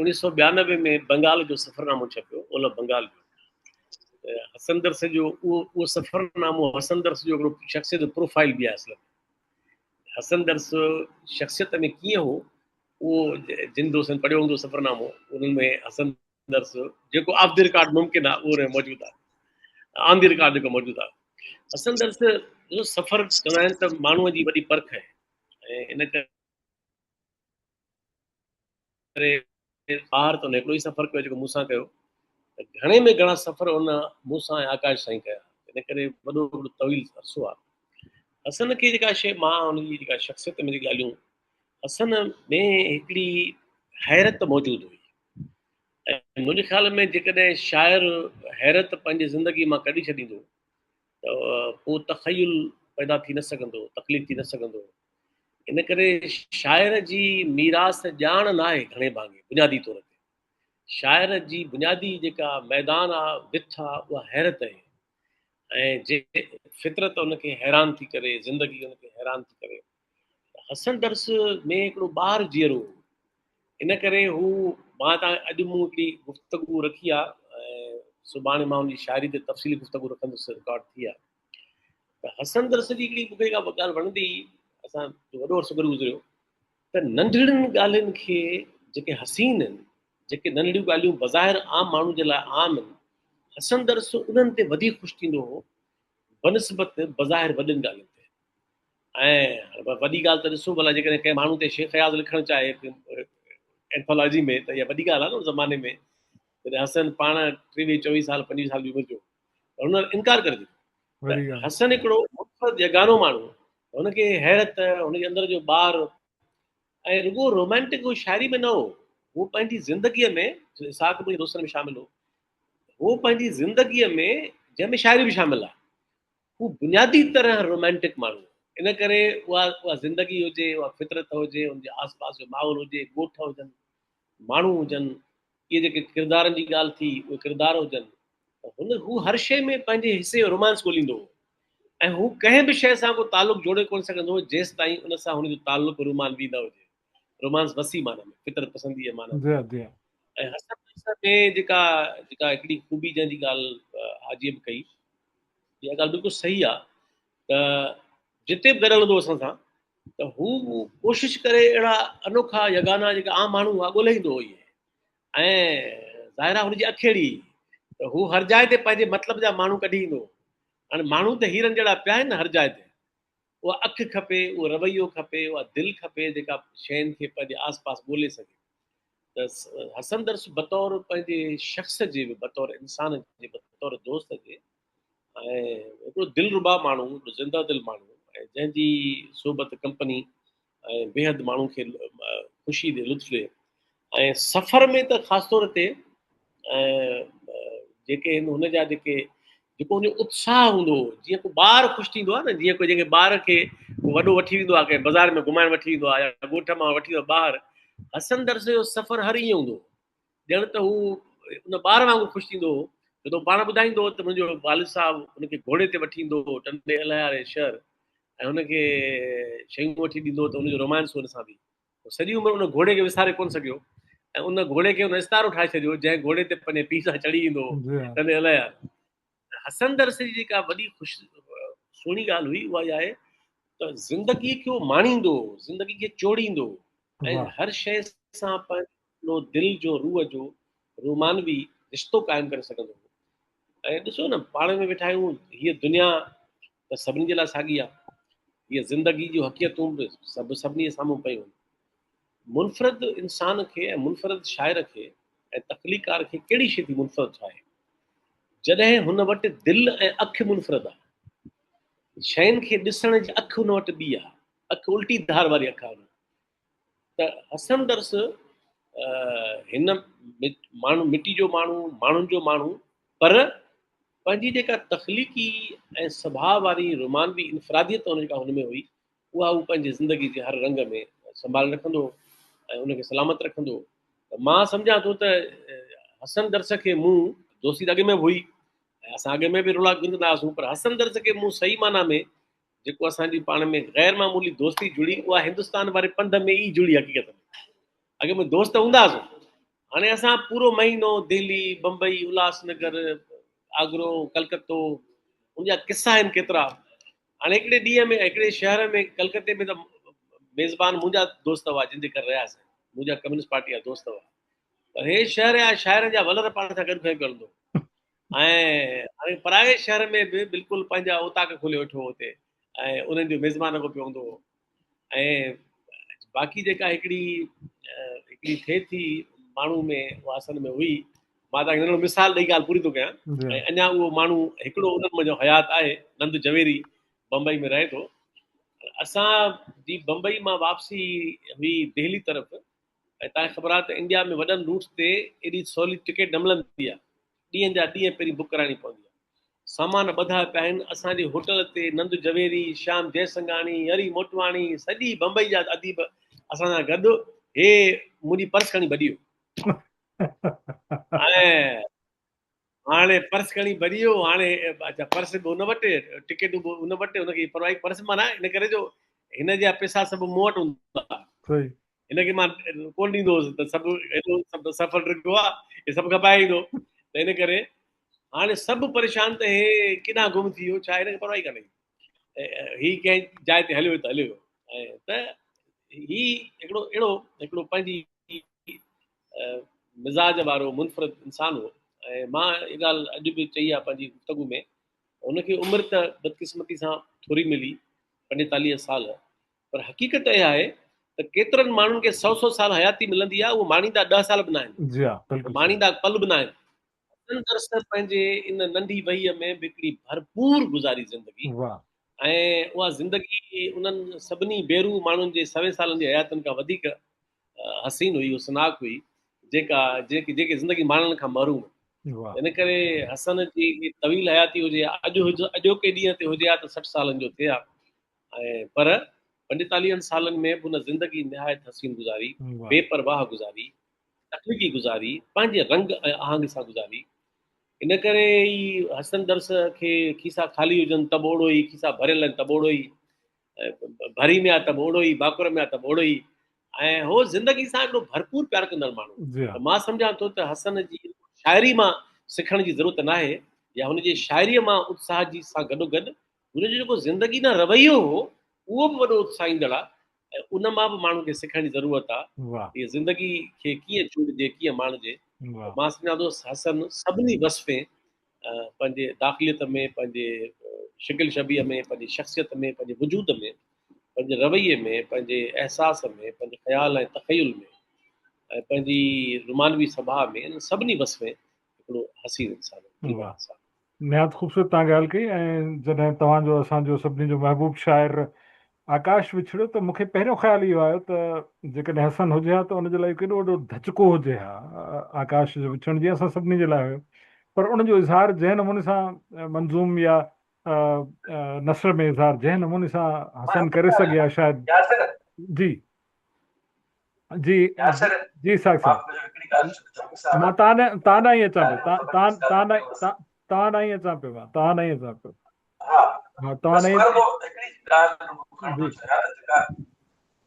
1992 ۾ بنگال جو سفرنامو ڇپيو اولهه بنگال جو حسن درس جو اهو اهو سفرنامو حسن درس جو هڪڙو شخصيت جو پروفائل به آهي اصل ۾ حسن درس شخصيت ۾ ڪيئن هو اهو جن دوستن پڙهيو هوندو سفرنامو انهن ۾ حسن درس جيڪو آف the record ممڪن آهي اهو موجود آهي آن the record جيڪو موجود آهي حسن درس جو سفر چوندا آهن ته ماڻهوء جي وڏي پرک آهي ۽ ان ڪري ڪري ٻاهر ته هن هڪڙو ئي سفر ڪيو جيڪو مون سان ڪيو ته گهڻي ۾ گهڻا سفر هن مون سان ۽ آڪاش سان ئي ڪيا ان ڪري وڏو هڪڙو طويل عرصو آهي حسن کي جيڪا شيء مان هن جي جيڪا شخصيت ۾ جيڪي ڳالهيون حسن ۾ هڪڙي حيرت موجود هئي ۽ منهنجي خيال ۾ جيڪڏهن شاعر حيرت پنهنجي زندگي مان ڪڍي ڇڏيندو ته پوء تخيل پيدا ٿي نه سگهندو تخليق ٿي نه سگهندو ان ڪري شاعر جي ميراث ڄاڻ ناهي گهڻي ڀاڱي بنيادي طور تي شاعر جي بنيادي جيڪا ميدان آ وٿ آ اها حيرت آهي ۽ جي فطرت ان کي حيران ٿي ڪري زندگي ان کي حيران ٿي ڪري. حسن درس ۾ هڪڙو ٻار جيئرو هو، ان ڪري هو مان تان اڄ مون هڪڙي گفتگو رکي آ ۽ سڀاڻي مان ان جي شاعري تي تفصيلي گفتگو رکندس، رڪارڊ ٿي آ. ته حسن درس جي هڪڙي مون کي جيڪا ڳالهه وڻندي هئي، اسان جو وڏو عرصو گڏ گذريو، ته ننڍڙين ڳالهين کي جيڪي حسين آهن، جيڪي ننڍڙيون ڳالهيون بظاهر عام ماڻهو جي لاء عام آهن، حسن درس انهن تي وڌيڪ خوش ٿيندو هو بنسبت بظاهر وڏين ڳالهين تي. ۽ وڏي ڳالهه ته ڏسو ڀلا جيڪڏهن ڪنهن ماڻهو تي شيخ اياز لکڻ چاهي اينٿالاجي ۾ ته اها وڏي ڳالهه آهي نه ان زماني ۾ جڏهن حسن پاڻ 23 24 سال 25 سال جي عمر جو هو، هن انڪار ڪري ڏنو. حسن هڪڙو منفرد يگانو ماڻهو، هن کي حيرت، هن جي اندر جو ٻار ۽ رڳو رومانٽڪ هو شاعري ۾ نه هو، هو پنهنجي زندگيء ۾ اسحاق منهنجي دوستن ۾ شامل هو، هو پنهنجي زندگيء ۾ جنهن ۾ شاعري به شامل آهي، هو بنيادي طرح رومانٽڪ ماڻهو هو. ان ڪري اها اها زندگي هجي، اها فطرت هجي، ان جي آس پاس جو ماحول هجي، ڳوٺ هجن، ماڻهو هجن، اهي جيڪي ڪردارن جي ڳالهه ٿي، اهي ڪردار هجن، ته هن هو هر شيء ۾ پنهنجي حصي جو رومانس ڳوليندو هو ۽ هو ڪنهن به شيء سان ڪو تعلق جوڙي ڪونه سگهندو هو جيستائين ان سان هن جو تعلق رومانوي نه هجي. رومانس وسيع معنيٰ ۾، فطرت پسنديء جي معنيٰ ۾. جي جي. ۽ حسن درس ۾ جيڪا جيڪا هڪڙي خوبي جنهن جي ڳالهه حاجيء به ڪئي، اها ڳالهه بلڪل صحيح آ ته جتي به گڏ هلندو هو اسان سان ته هو ڪوشش ڪري اهڙا انوکا يگانا جيڪا عام ماڻهو هئا ڳولي ايندو هو اهي ۽ ظاهر آ هن جي اک اهڙي هئي ته هو هر جاء تي پنهنجي مطلب جا ماڻهو ڪڍي ايندو هو. هاڻي ماڻهو ته هيرن جهڙا پيا آهن نه هر جاء تي، اها اک کپي، اهو رويو کپي، اها دل کپي جيڪا شين کي پنهنجي آس پاس ڳولي سگهي. ته حسن درس بطور پنهنجي شخص جي به، بطور انسان جي، بطور دوست جي ۽ هڪڙو دلربا ماڻهو، هڪڙو زنده دل ماڻهو ۽ جنهن جي صحبت ڪمپني ۽ بيحد ماڻهو کي خوشي ڏي، لطف ڏي ۽ سفر ۾ ته خاص طور تي جيڪي هن هن جا جيڪي جيڪو هن جو اتساهه هوندو هو، جيئن ڪو ٻار خوش ٿيندو آهي نه، جيئن ڪو جنهن کي ٻار کي ڪو وڏو وٺي ويندو آهي، ڪنهن بازار ۾ گهمائڻ وٺي ويندو آهي يا ڳوٺ مان وٺي ويندو آهي ٻاهر، حسن درس جو سفر هر ائين هوندو هو، ڄڻ ته هو ان ٻار وانگر خوش ٿيندو هو. ڇو ته هو پاڻ ٻڌائيندو هو ته منهنجو والد صاحب هن کي گهوڙي تي وٺي ايندو هو ٽنڊي الهيار جي شهر ۽ هن کي شيون وٺي ڏيندو هو ته هن جو رومانس هو هن سان به. هو سڄي عمر ان گهوڙي کي وساري ڪونه سگهيو ۽ ان گهوڙي کي هن استعارو ٺاهي ڇڏيو جنهن گهوڙي تي پنهنجي پيء سان چڙهي ايندو هو ٽنڊي الهيار. حسن درس جي جيڪا وڏي خوش سهڻي ڳالهه هئي اها اها آهي ته زندگي کي هو ماڻيندو هو، زندگي کي چوڙيندو هو ۽ هر شيء سان پنهنجو دل جو روح جو رومانوي رشتو قائم ڪري سگهندو هو. ۽ ڏسو نه پاڻ ۾ ويٺا آهيون، هيء دنيا ته سڀني جي لاء ساڳي آهي، هيء زندگي جون حقيقتون به سڀ سڀني جي سامهون پيون آهن. منفرد انسان کي ۽ منفرد شاعر کي ۽ تخليقڪار کي ڪهڙي شيء ٿي منفرد ٺاهي؟ جڏهن هن وٽ دل ۽ اک منفرد آهي. شين کي ڏسڻ جي اک هن وٽ ٻي آهي، اک الٽي ڌار واري اک آهي هن وٽ. ته حسن درس هن ماڻهو مٽي جو ماڻهو، ماڻهن جو ماڻهو، پر پنهنجي جيڪا تخليقي ۽ سڀاء واري رومانوي انفراديت هن جيڪا هن ۾ هئي، اها هو پنهنجي زندگي جي هر رنگ ۾ سنڀالي رکندو هو ۽ ان کي سلامت رکندو هو. ته مان سمجهان ٿو ته حسن درس کي مون دوستي ته اڳ ۾ به هئي ۽ اسان اڳ ۾ به رولاڪ گذرندا هئاسون، پر حسن درس کي مون صحيح معنيٰ ۾ جيڪو اسان جي پاڻ ۾ غير معمولي دوستي جڙي اها هندستان واري پنڌ ۾ ئي جڙي. حقيقت ۾ اڳ ۾ دوست هوندا هئاسون، هاڻي اسان پورو مهينو دهلي، بمبئي، الهاس نگر، آگرو، ڪلڪتو، ان جا قصا آهن ڪيترا. هاڻي هڪڙي ڏينهن ۾ هڪڙي شهر ۾ ڪلڪتي ۾ ته ميزبان منهنجا دوست هئا جن جي گهر رهياسين، منهنجا ڪميونسٽ پارٽي جا دوست هئا، پر هي شهر جا شاعرن جا ولر پاڻ سان گڏ کڻي پيو هلندو هو. ۽ هاڻي پرائي شهر ۾ به بلڪل پنهنجا اوطاق کولي ويٺو هو اتي ۽ انهن جو ميزبان لڳو پيو هوندو هو. ۽ باقي جيڪا هڪڙي هڪڙي ٿئي ٿي ماڻهو ۾ اها اصل ۾ هئي. مان توهان کي ننڍڙو مثال ڏئي ڳالهه پوري ٿو ڪيان. ۽ اڃا اهو ماڻهو هڪڙو انهن منجهان حيات آهي، نند جويري بمبئي ۾ رهي ٿو. اسان جي بمبئي مان واپسي هئي دهلي طرف، ۽ توهان کي خبر آهي ته انڊيا ۾ وڏن روٽس تي ايڏي سولي ٽڪيٽ نه ملندي آهي، ڏينهن جا ڏينهن پهرين بڪ ڪرائڻي پوندي آهي. سامان ٻڌا پيا آهن، اسان جي هوٽل تي نند جويري، شيام جئسنگاڻي، هري موٽواڻي، سڄي بمبئي جا اديب اسان سان گڏ، هي منهنجي پرس کڻي ڀڄي ويو. ۽ هاڻي پرس کڻي ڀڄي ويو، هاڻي اڇا پرس به هن وٽ، ٽڪيٽون به هن وٽ، هن کي پرواهه پرس معنيٰ ان ڪري جو هن جا پئسا سڀ مون وٽ هوندا هئا. صحيح. هن کي مان ڪونه ڏيندو هوس ته سڀ هيڏو سڀ سفر ڊگهو آ، هي سڀ کپائي ايندو. ته ان ڪري هاڻي سڀ پريشان ته هي ڪيڏانهن گم ٿي ويو، ڇا هن کي پرواهه ئي ڪانهي. هي ڪنهن جاء تي هليو ويو ته هليو ويو. ۽ ته هي هڪڙو اهڙو هڪڙو پنهنجي مزاج وارو منفرد انسان هو ۽ مان اها ڳالهه اڄ به چئي آهي پنهنجي گفتگو ۾ هن کي عمر ته بدقسمتي سان ٿوري ملي 45 سال پر حقيقت اها آهي ته ڪيترن ماڻهن کي سو سو سال حياتي ملندي آهي اهو ماڻيندا 10 سال به ناهن. جي ها بلڪل. ماڻيندا پل به ناهن. حسن درس پنهنجي ان ننڍي وهيء ۾ به هڪڙي ڀرپور گذاري زندگي ۽ اها زندگي انهن سڀني بي روح ماڻهن جي سوين سالن جي حياتين کان وڌيڪ حسين هئي، حسناڪ هئي، جيڪا جيڪي جيڪي زندگي ماڻڻ کان محروم آهن. ان ڪري حسن جي طويل حياتي هجي ها، اڄ اڄوڪي ڏينهن تي هجي ها ته 60 سالن جو ٿئي ها ۽ پر 45 سالن ۾ به هن زندگي نهايت حسين گذاري، بي پرواهه گذاري، تخليقي گذاري، پنهنجي رنگ ۽ آهنگ سان گذاري. ان ڪري ئي حسن درس کي کيسا خالي هجن ته به اوڙو ئي، کيسا ڀريل آهن ته به اوڙو ئي، ڀري ۾ آ ته به اوڙو ئي، ڀاڪر ۾ آ ته به اوڙو ئي ۽ هو زندگي سان هڪڙو ڀرپور پيار ڪندڙ ماڻهو. ته مان سمجهان ٿو ته حسن جي شاعري مان سکڻ جي ضرورت ناهي يا هن جي شاعريء مان اتساهه جي سان گڏوگڏ هن جو جيڪو زندگي ڏانهن رويو هو اهو به وڏو اتساهيندڙ آ ۽ ان مان به ماڻهو کي سکڻ جي ضرورت آ ته زندگي کي ڪيئن چونڊجي ڪيئن ماڻجي. مان سمجهان ٿو حسن سڀني وصفين پنهنجي داخليت ۾ پنهنجي شڪل شبيهه ۾ پنهنجي شخصيت ۾ پنهنجي وجود ۾ پنهنجي رويي ۾ پنهنجي احساس ۾ پنهنجي خيال ۽ تخيل ۾ ۽ پنهنجي رومانوي سڀاء ۾ انهن سڀني وصفين هڪڙو حسين انسان هو. نهايت خوبصورت توهان ڳالهه ڪئي ۽ جڏهن توهان جو اسان جو سڀني جو محبوب شاعر آڪاش وڇڙيو ته مون کي پهريون خيال اهو آيو ته جيڪڏهن حسن هجي ها ته ان جي لاء ڪيڏو وڏو ڌچڪو هجي ها آڪاش جو وڇڙڻ جيئن اسان سڀني جي لاء هيو پر ان جو اظهار جنهن نموني سان منظوم يا نثر ۾ اظهار جنهن نموني سان حسن ڪري سگهي ها شايد جي جي جي اسحاق صاحب مان تان تان ڏانهن ئي اچان پيو تان تان تان تان ڏانهن ئي اچان پيو مان تان ڏانهن ئي اچان پيو ها تان ڏانهن جي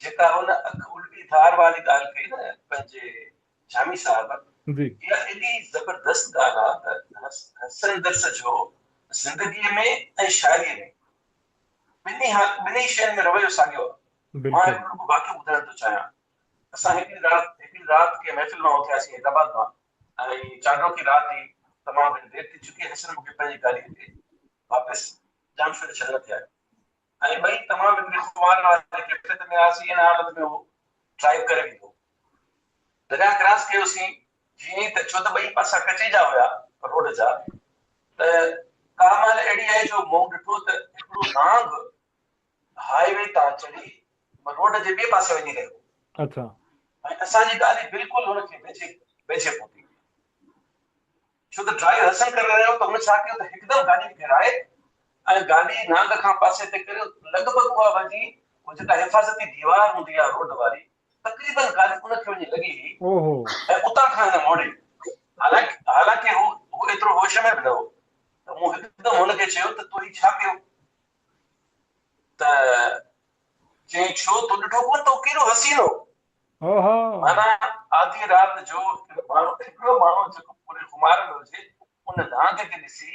جيڪا هن اک الٽي ڌار واري ڳالهه ڪئي نه پنهنجي جامي صاحب جي اها ايڏي زبردست ڳالهه آهي ته حسن درس جو زندگيء ۾ ۽ شاعريء ۾ ٻنهي ٻنهي شين ۾ رويو ساڳيو آهي. مان هڪڙو رڳو واقعو ٻڌائڻ ٿو چاهيان. اسان هڪڙي رات هڪڙي رات ڪنهن محفل مان اٿياسين حيدرآباد مان ۽ چانڊوڪي رات هئي، تمام گهڻي دير ٿي چڪي هئي، حسن مون کي پنهنجي گاڏيء تي واپس ڄامشوري ڇڏڻ ٿي آيو ۽ ٻئي تمام هڪڙي خمار واري ڪيفيت ۾ هئاسين، ان حالت ۾ هو ڊرائيو ڪري ويندو هو. درياء ڪراس ڪيوسين جيئن ئي ته ڇو ته ٻئي پاسا ڪچي جا هيا روڊ جا ته ڪا مهل اهڙي آئي جو مون ڏٺو ته هڪڙو نانگ هاء وي تان چڙهي روڊ جي ٻئي پاسي وڃي رهيو هو. اڇا. ۽ اسان جي گاڏي بلڪل هن کي ويجهي ويجهي پهتي. ڇو ته ڊرائيو حسن ڪري رهيو هو ته هن ڇا ڪيو ته هڪدم گاڏي ڦيرائي ۽ گاڏي نانگ کان پاسي تي ڪري لڳ ڀڳ اها وڃي اها جيڪا حفاظتي ديوار هوندي آهي روڊ واري تقريبن گاڏي ان کي وڃي لڳي هئي ۽ اتان کان هن موڙي. حالانڪه حالانڪه هو هو ايترو هوش ۾ به نه هو ته مون هڪدم هن کي چيو ته تو هي ڇا ڪيو؟ ته چيائين ڇو تو ڏٺو ڪونه ته هو ڪيڏو حسين هو. معنيٰ آڌيء رات جو هڪڙو ماڻهو جيڪو پوري خمار ۾ هجي ان نانگ کي ڏسي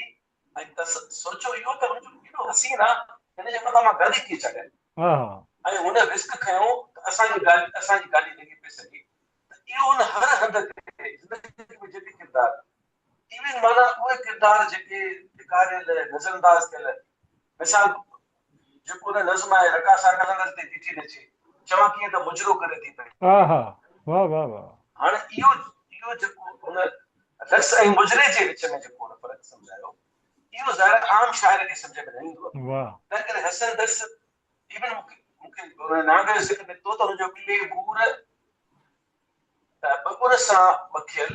۽ سوچيو اهو ته هن جو ڪيڏو حسين آ هن جي مٿان مان گاڏي ڪيئن چاڙهيان ۽ هن رسڪ کنيو ته اسان جي گاڏي اسان جي گاڏي لڳي پئي سگهي ته اهو هن هر هنڌ تي زندگي ۾ جيڪي ڪردار ايون معنيٰ اهي ڪردار جيڪي ڌڪاريل نظرانداز ٿيل مثال جيڪو ان نظم آهي رقاصا قلندر تي بيٺي نچي چوان ڪيئن ته مجرو ڪري ٿي پئي. آها واه واه واه. هاڻي اهو اهو جيڪو هن رقص ۽ مجري جي وچ ۾ جيڪو هن فرق سمجهايو اهو ظاهر آهي عام شاعر کي سمجهه ۾ نه ايندو آهي. واه. تنهن ڪري حسن درس ايون مون کي مون کي هن نانگ جو ذڪر نڪتو ته هن جو ٻلي ڀور ٻٻر سان ٻکيل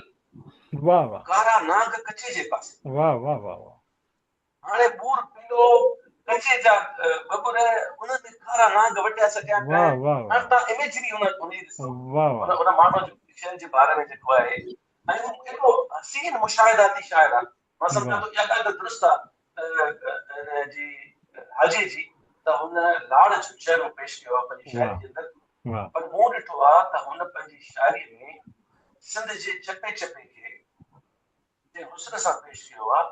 واه واه. ڪارا نانگ ڪچي جي پاسي. واه واه واه واه. هاڻي ٻور پيلو ڪچي جا ٻٻر انهن ۾ ڪارا نانگ وٽيا سٽيا پيا آهن. هاڻي توهان اميجري ان ان جي ڏسو ان ان ماڻهو جو شين جي باري ۾ جيڪو آهي ۽ هو ايڏو حسين مشاهداتي شاعر آهي. مان سمجهان ٿو اها ڳالهه ته درست آهي ته جي حاجي جي ته ته هن لاڙ جو چهرو پيش ڪيو آهي پنهنجي شاعري جي اندر پر مون ڏٺو آهي ته هن پنهنجي شاعري ۾ سنڌ جي چپي چپي کي جنهن حسن سان پيش ڪيو آهي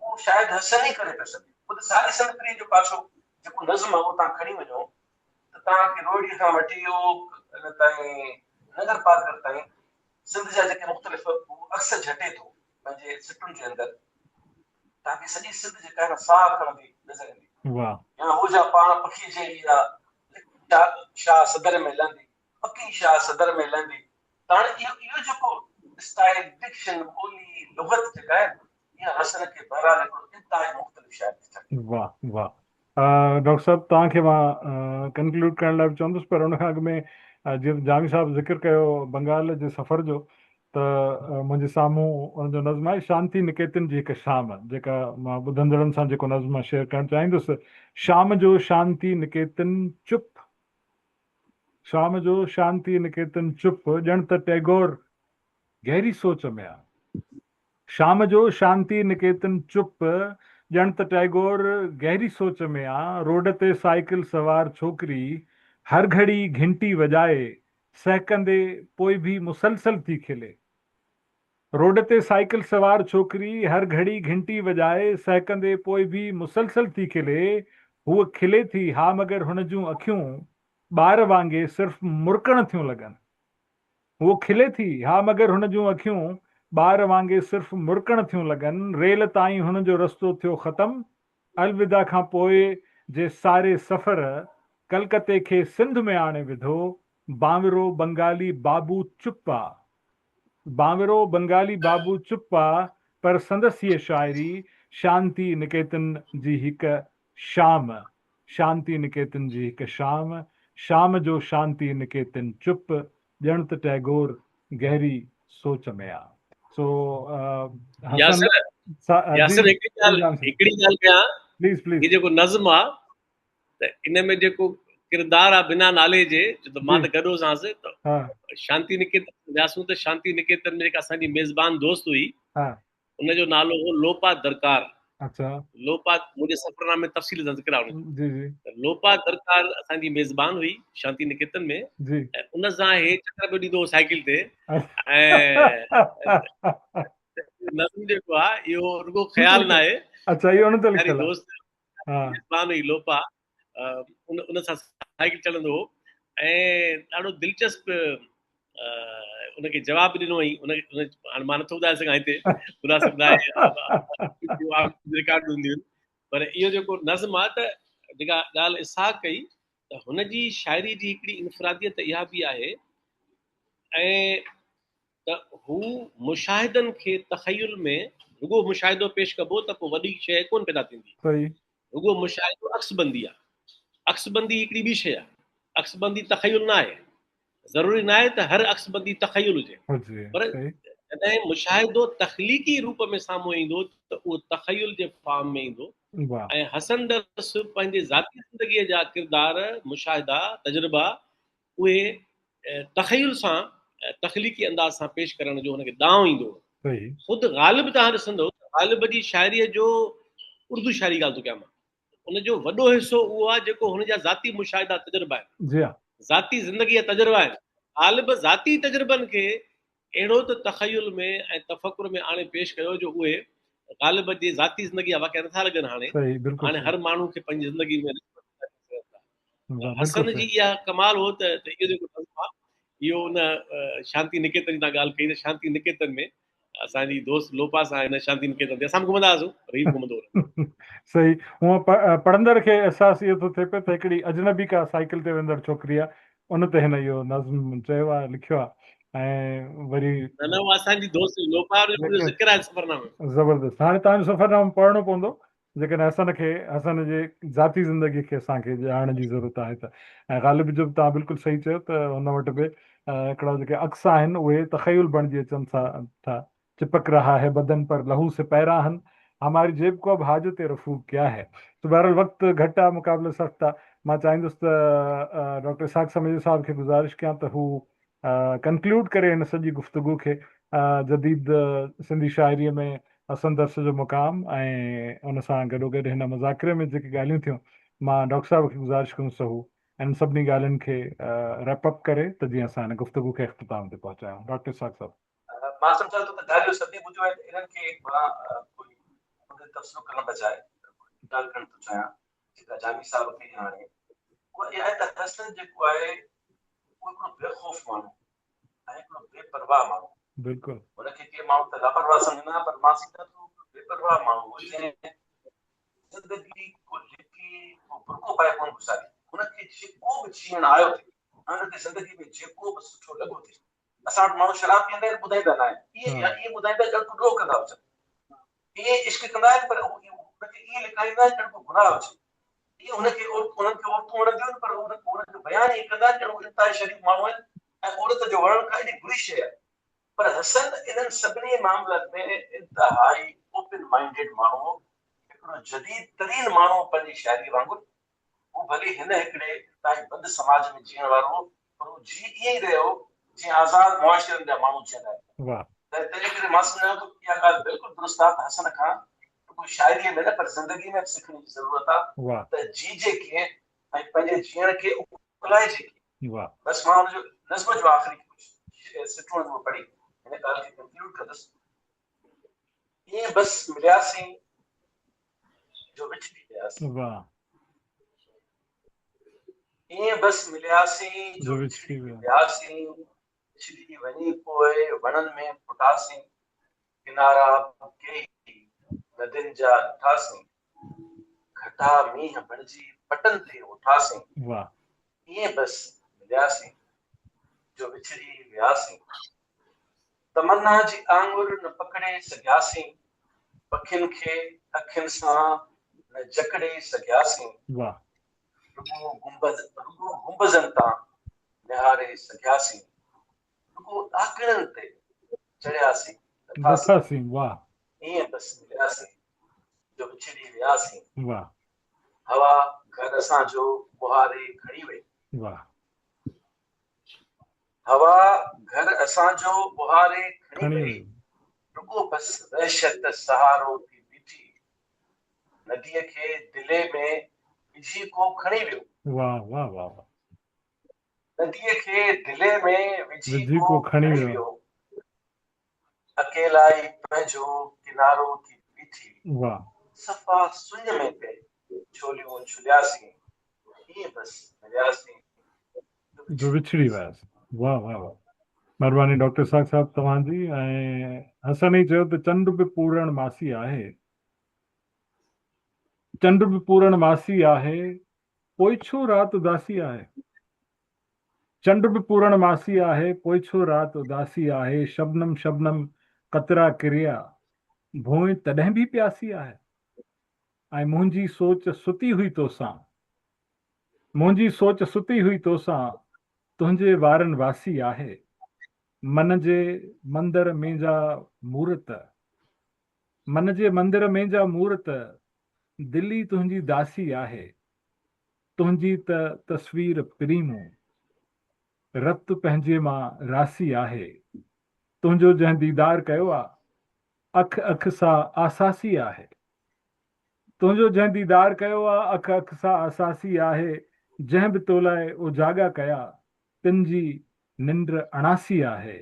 اهو شايد حسن ئي ڪري پيو سگهي. خود ساري سنڌ پرينء جو پاڇو جيڪو نظم آهي اهو توهان کڻي وڃو ته توهان کي روهڙي کان وٺي اهو ان تائين ننگر پارڪر تائين سنڌ جا جيڪي مختلف هو عڪس جهٽي ٿو پنهنجي سٽن جي اندر توهان کي سڄي سنڌ جيڪا آهي نه ساهه کڻندي نظر ايندي. واهه. يا هو جا پاڻ پکي جهڙي آ شاهه صدر ۾ لهندي، پکي شاهه صدر ۾ لهندي. ته هاڻي اهو اهو جيڪو اسٽائل، ڊڪشن، ٻولي، لغت جيڪا آهي نه اها حسن کي بهرحال هڪڙو انتهائي مختلف شاعر ٿي ٺاهي. واهه واهه ڊاڪٽر صاحب توهان کي مان ڪنڪلوڊ ڪرڻ لاء به چوندس پر ان کان اڳ ۾ جيئن ته جامي صاحب ذڪر ڪيو بنگال جي سفر جو ته منهنجي سامهون ان جو نظم آهي شانتي نڪيتن جي هڪ شام جيڪا مان ٻڌندڙن سان جيڪو نظم مان شيئر ڪرڻ چاهيندس شام جو شانتي نڪيتن چپ شام جو شانتي نڪيتن چپ ڄڻ ته ٽيگور گهري سوچ ۾ آ. شام جو شانتي نڪيتن چپ، ڄڻ ته ٽئگور گهري سوچ ۾ آ، روڊ تي سائيڪل سوار ڇوڪري هر گهڙي گهنٽي وڄائي، سهڪندي پوء ڀي مسلسل ٿي کلي. روڊ تي سائيڪل سوار ڇوڪري هر گهڙي گهنٽي وڄائي، سهڪندي پوء ڀي مسلسل ٿي کلي. هوء کلي ٿي، ها مگر هن جون اکيون ٻار وانگي صرف مرڪڻ ٿيون لڳن. هوء کلي ٿي، ها مگر هن جون اکيون ٻار وانگي صرف مرڪڻ ٿيون لڳن. ريل تائين هن جو رستو ٿيو ختم. الوداع کان پوء جي ساري سفر ڪلڪتي کي سنڌ ۾ آڻي وڌو. بانورو بنگالي بابو چپ آ. بانورو بنگالي بابو چپ آ پر سندس هيء شاعري شانتي نڪيتن جي هڪ شام، شانتي نڪيتن جي هڪ شام، شام جو شانتي نڪيتن چپ، ڄڻ ته ٽئگور گهري سوچ ۾ آ. سو حسن ياسر جي ياسر هڪڙي جي ڳالهه جان سر هڪڙي ڳالهه ڪيان پليز پليز هي جيڪو نظم آ ته ان ۾ جيڪو ڪردار آ بنا نالي جي ڇو ته مان جي ته گڏ هوسانس ته ها شانتي نڪيتن وياسون ته شانتي نڪيتن ۾ جيڪا اسان جي ميزبان دوست هئي ها ان جو نالو هو لوپا درڪار. اڇا. لوپا منهنجي سفرنامي ۾ تفصيل سان ذڪر آهي ان جو. جي جي. ته لوپا درڪار اسان جي ميزبان هئي شانتي نڪيتن ۾. جي. ۽ ان سان هي چڪر پيو ڏيندو هو سائيڪل تي ۽ نظم جيڪو آهي اهو رڳو خيال نه آهي. اڇا اهو ان تي لکيل آهي. دوست ميزبان هئي لوپا ان ان سان سائيڪل چلندو هو ۽ ڏاڍو دلچسپ ان کي جواب به ڏنو هئي ان هاڻي مان نٿو ٻڌائي سگهان هتي مناسب نه آهي رڪارڊ هونديون آهن پر اهو جيڪو نظم آهي ته جيڪا ڳالهه اسحاق ڪئي ته هن جي شاعري جي هڪڙي انفراديت اها به آهي ۽ ته هو مشاهدن کي تخيل ۾ رڳو مشاهدو پيش ڪبو ته پوء وڏي شيء ڪونه پيدا ٿيندي صحيح رڳو مشاهدو عڪس بندي آهي. عڪس بندي هڪڙي ٻي شيء آهي. عڪس بندي تخيل نه آهي. ضروري نه آهي ته هر عڪس بندي تخيل هجي. پر جڏهن مشاهدو تخليقي روپ ۾ سامهون ايندو ته اهو تخيل جي فارم ۾ ايندو ۽ حسن درس پنهنجي ذاتي زندگيء جا ڪردار، مشاهدا، تجربا اهي تخيل سان تخليقي انداز سان پيش ڪرڻ جو هن کي ڏانء ايندو هو. خود غالب توهان ڏسندو ته غالب جي شاعريء جو اردو شاعري ڳالهه ٿو ڪيان مان ان جو وڏو حصو اهو آهي جيڪو هن جا ذاتي مشاهدا تجربا آهن. جي ها. ذاتي زندگيء جا تجربا آهن. غالب ذاتي تجربن کي اهڙو ته تخيل ۾ ۽ تفڪر ۾ آڻي پيش ڪيو جو اهي غالب جي ذاتي زندگي جا واقعا نٿا لڳن هاڻي صحيح بلڪل هاڻي صحيح. هر ماڻهو کي پنهنجي زندگي ۾ بلڪل حسن جي صحيح. اها ڪمال هو ته اهو جيڪو نظم آهي اهو ان شانتي نڪيتن جي توهان ڳالهه ڪئي ته شانتي نڪيتن ۾ اسان جي دوست لوپا سان هن شانتي نڪيتن تي اسان به گهمندا هئاسون پر هي به گهمندو هو. صحيح هونء پڙهندڙ کي احساس اهو ٿو ٿئي پيو ته هڪڙي اجنبي ڪا سائيڪل تي ويندڙ ڇوڪري آهي ان تي هن اهو نظم چيو آهي لکيو آهي ۽ وري نه نه اها اسان جي دوست لوپا جو ذڪر آهي سفرنامي ۾. زبردست هاڻي توهان جو سفرنامو پڙهڻو پوندو جيڪڏهن حسن کي حسن جي ذاتي زندگي کي اسان کي ڄاڻڻ جي ضرورت آهي ته ۽ غالب جو به توهان بلڪل صحيح چيو ته هن وٽ به هڪڙا جيڪي عڪس آهن اهي تخيل بڻجي اچن ٿا ٿا چپڪ رها هي بدن پر لهو سي پيراهن هماري جيب ڪو اب حاجت رفو ڪيا هي سو بهرحال وقت گهٽ آهي مقابلو سخت آهي مان چاهيندس ته ڊاڪٽر اسحاق سميجو صاحب کي گذارش ڪيان ته هو ڪنڪلوڊ ڪري هن سڄي گفتگو کي جديد سنڌي شاعريء ۾ حسن درس جو مقام ۽ ان سان گڏوگڏ هن مذاڪري ۾ جيڪي ڳالهيون ٿيون مان ڊاڪٽر صاحب کي گذارش ڪندس ته هو انهن سڀني ڳالهين کي ريپ اپ ڪري ته جيئن اسان هن گفتگو کي اختتام تي پهچايون. ڊاڪٽر اسحاق صاحب. مان سمجهان ٿو ته ڳالهيون سڀني ٻڌيون آهن انهن کي مان ڪوئي ان تي تبصرو ڪرڻ بجاء ڳالهه ڪرڻ ٿو چاهيان جيڪا جامي صاحب ڪئي هاڻي اها اها آهي ته حسن جيڪو آهي اهو هڪڙو بي خوف ماڻهو ۽ هڪڙو بي پرواهه ماڻهو. بلڪل. هن کي ڪي ماڻهو ته لاپرواهه سمجهندا پر مان سمجهان ٿو هڪڙو بي پرواهه ماڻهو هو جنهن زندگي ڪو لڪي ڪو برقعو پائي ڪونه گذاري. هن کي جيڪو به جيئڻ آيو ٿي ۽ هن کي زندگي ۾ جيڪو به سٺو لڳو ٿي. اسان وٽ ماڻهو شراب پيئندا آهن ٻڌائيندا ناهن ائين يا ائين ٻڌائيندا ڄڻ ڪو ڏوهه ڪندا هجن. ائين عشق ڪندا آهن پر هو ان کي ائين لڪائيندا آهن ڄڻ ڪو گناهه هجي. ائين هن کي انهن کي عورتون وڻنديون آهن پر هن جو بيان ائين ڪندا آهن ڄڻ هو انتهائي شريف ماڻهو آهن ۽ عورت جو وڻڻ ڪا ايڏي بري شيء آهي. پر حسن انهن سڀني معاملن ۾ انتهائي اوپن مائنڊيڊ ماڻهو هو. هڪڙو جديد ترين ماڻهو پنهنجي شاعري وانگر. هو ڀلي هن هڪڙي انتهائي بند سماج ۾ جيئڻ وارو هو پر هو جيئي ائين ئي رهيو جيئن آزاد معاشرن جا ماڻهو جيئندا آهن. ته تنهنجي ڪري مان سمجهان ٿو اها ڳالهه بلڪل درست آهي ته حسن کان رڳو شاعريء ۾ نه پر زندگيء ۾ به سکڻ جي ضرورت آهي ته جيئجي ڪيئن ۽ پنهنجي جيئڻ کي اڪلائجي ڪيئن. بس مان ان جو نظم جو آخري ڪجهه سٽون اهو پڙهي هن ڳالهه کي ڪنڪلوڊ ڪندس. ائين بس ملياسين جو وڇڙي وياسين. ائين بس ملياسين جو وڇڙي وياسين. وڇڙي وڃي پوء وڻن ۾ ڦٽاسين. ڪنارا به ڪيئي ندين جا ڏٺاسين. گهٽا مينهن بڻجي پٽن تي اٺاسين. ائين بس ملياسين جو وڇڙي وياسين. تمنا جي آڱر نه پڪڙي سگهياسين. پکين کي اکين سان نه جڪڙي سگهياسين. رڳو گنبذ رڳو گنبذن تان نهاري سگهياسين. رڳو ڏاڪڻن تي چڙهياسين لٿاسين. ائين بس ملياسين جو وڇڙي وياسين. هوا گهر اسان جو ٻهاري کڻي وئي. هوا گهر اسان جو ٻهاري کڻي وئي. رڳو بس وحشت سهارو ٿي بيٺي. نديء کي دلي ۾ وجهي ڪو کڻي ويو. نديء کي دلي ۾ وجهي ڪو کڻي ويو. اڪيلائي پنهنجو ڪنارو ٿي بيٺي. صفا سڃ ۾ پئي ڇوليون اڇلياسين. ائين بس ملياسين جو وڇڙي وياسين. واه واه واه مھرباني ڊاڪٽر اسحاق صاحب توھان جي ۽ حسن ئي چيو ته چنڊ به پورڻ ماسي آھي چنڊ به پورڻ ماسي آھي پوء ڇو رات اداسي آھي چنڊ به پورڻ ماسي آھي پوء ڇو رات اداسي آھي شبنم شبنم قطرا ڪريا ڀونء تڏھن به پياسي آھي ۽ منھنجي سوچ ستي ھئي توسان منهنجي سوچ ستي هئي توسان، تنهنجي وارن واسي آهي. من جي مندر ۾ جا مورت، من جي مندر ۾ جا مورت، دل ئي تنهنجي داسي آهي. تنهنجي ته تصوير پرين مون، رت پنهنجي مان راسي آهي. تنهنجو جنهن ديدار ڪيو آ، اک اک سا آساسي آهي. تنهنجو جنهن ديدار ڪيو آ، اک اک سا آساسي آهي، جنهن به تو لاء اوجاڳا ڪيا، تن جي ننڊ اڻاسي آهي،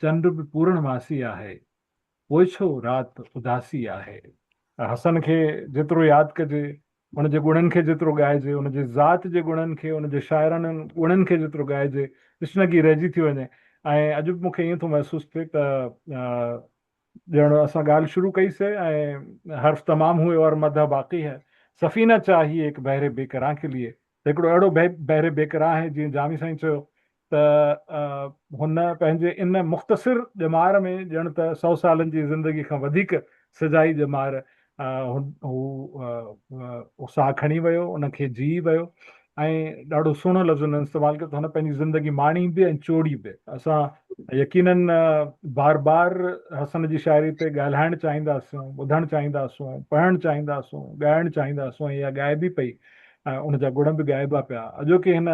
چنڊ به پورڻ ماسي آهي، پوء ڇو رات اداسي آهي. حسن کي جيترو ياد ڪجي، ان جي گڻن کي جيترو ڳائجي، ان جي ذات جي گڻن کي، ان جي شاعراڻن گڻن کي جيترو ڳائجي، تشنگي رهجي ٿي وڃي ۽ اڄ به مون کي ائين ٿو محسوس ٿئي ته ڄڻ اسان ڳالهه شروع ڪئي سي ۽ حرف تمام هئي اور مدح باقي هي سفينه چاهيي ايڪ بحر بيڪران ڪي ليي ته هڪڙو اهڙو بحر بيڪران آهي جيئن جامي سائين چيو ته هن پنهنجي ان مختصر ڄمار ۾ ڄڻ ته سو سالن جي زندگي کان وڌيڪ سجائي ڄمار هو ساهه کڻي ويو ان کي جيئي ويو ۽ ڏاڍو سهڻو لفظ هن استعمال ڪيو ته هن پنهنجي زندگي ماڻي به ۽ چوڙي به. اسان يقينن بار بار حسن جي شاعري تي ڳالهائڻ چاهينداسون، ٻڌڻ چاهينداسون، پڙهڻ چاهينداسون، ڳائڻ چاهينداسون ۽ اها ڳائبي پئي ۽ ان جا گڻ به ڳائبا پيا. اڄوڪي هن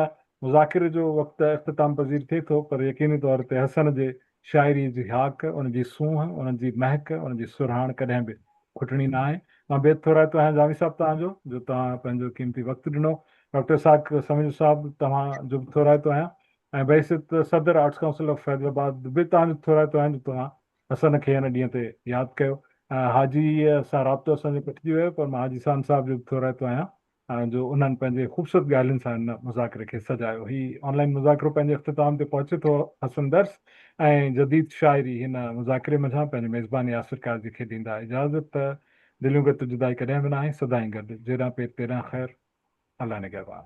مذاڪري جو وقت اختتام پذير ٿئي ٿو پر يقيني طور تي حسن جي شاعري جي هاڪ، ان جي سونهن، ان جي مهڪ، ان جي سرهاڻ ڪڏهن به کٽڻي ناهي. مان بيحد ٿورائتو آهيان جامي صاحب توهان جو جو توهان پنهنجو قيمتي وقت ڏنو. ڊاڪٽر اسحاق سميجو صاحب توهان جو به ٿورائتو آهيان ۽ بحيثيت صدر آرٽس ڪائونسل آف حيدرآباد به توهان جو ٿورائتو آهيان جو توهان حسن کي هن ڏينهن تي ياد ڪيو. حاجي سان رابطو اسان جو ڪٽجي ويو پر مان حاجي ساند صاحب جو به ٿورائتو آهيان جو انهن پنهنجي خوبصورت ڳالهين سان هن مذاڪري کي سجايو. هي آن لائين مذاڪرو پنهنجي اختتام تي پهچي ٿو. حسن درس ۽ جديد شاعري هن مذاڪري منجهان پنهنجي ميزبان ياسر قاضي کي ڏيندا اجازت ته دليون گڏ ته جدائي ڪڏهن به ناهي سدائين گڏ جيڏانهن پير تيڏانهن خير الله نگهبان.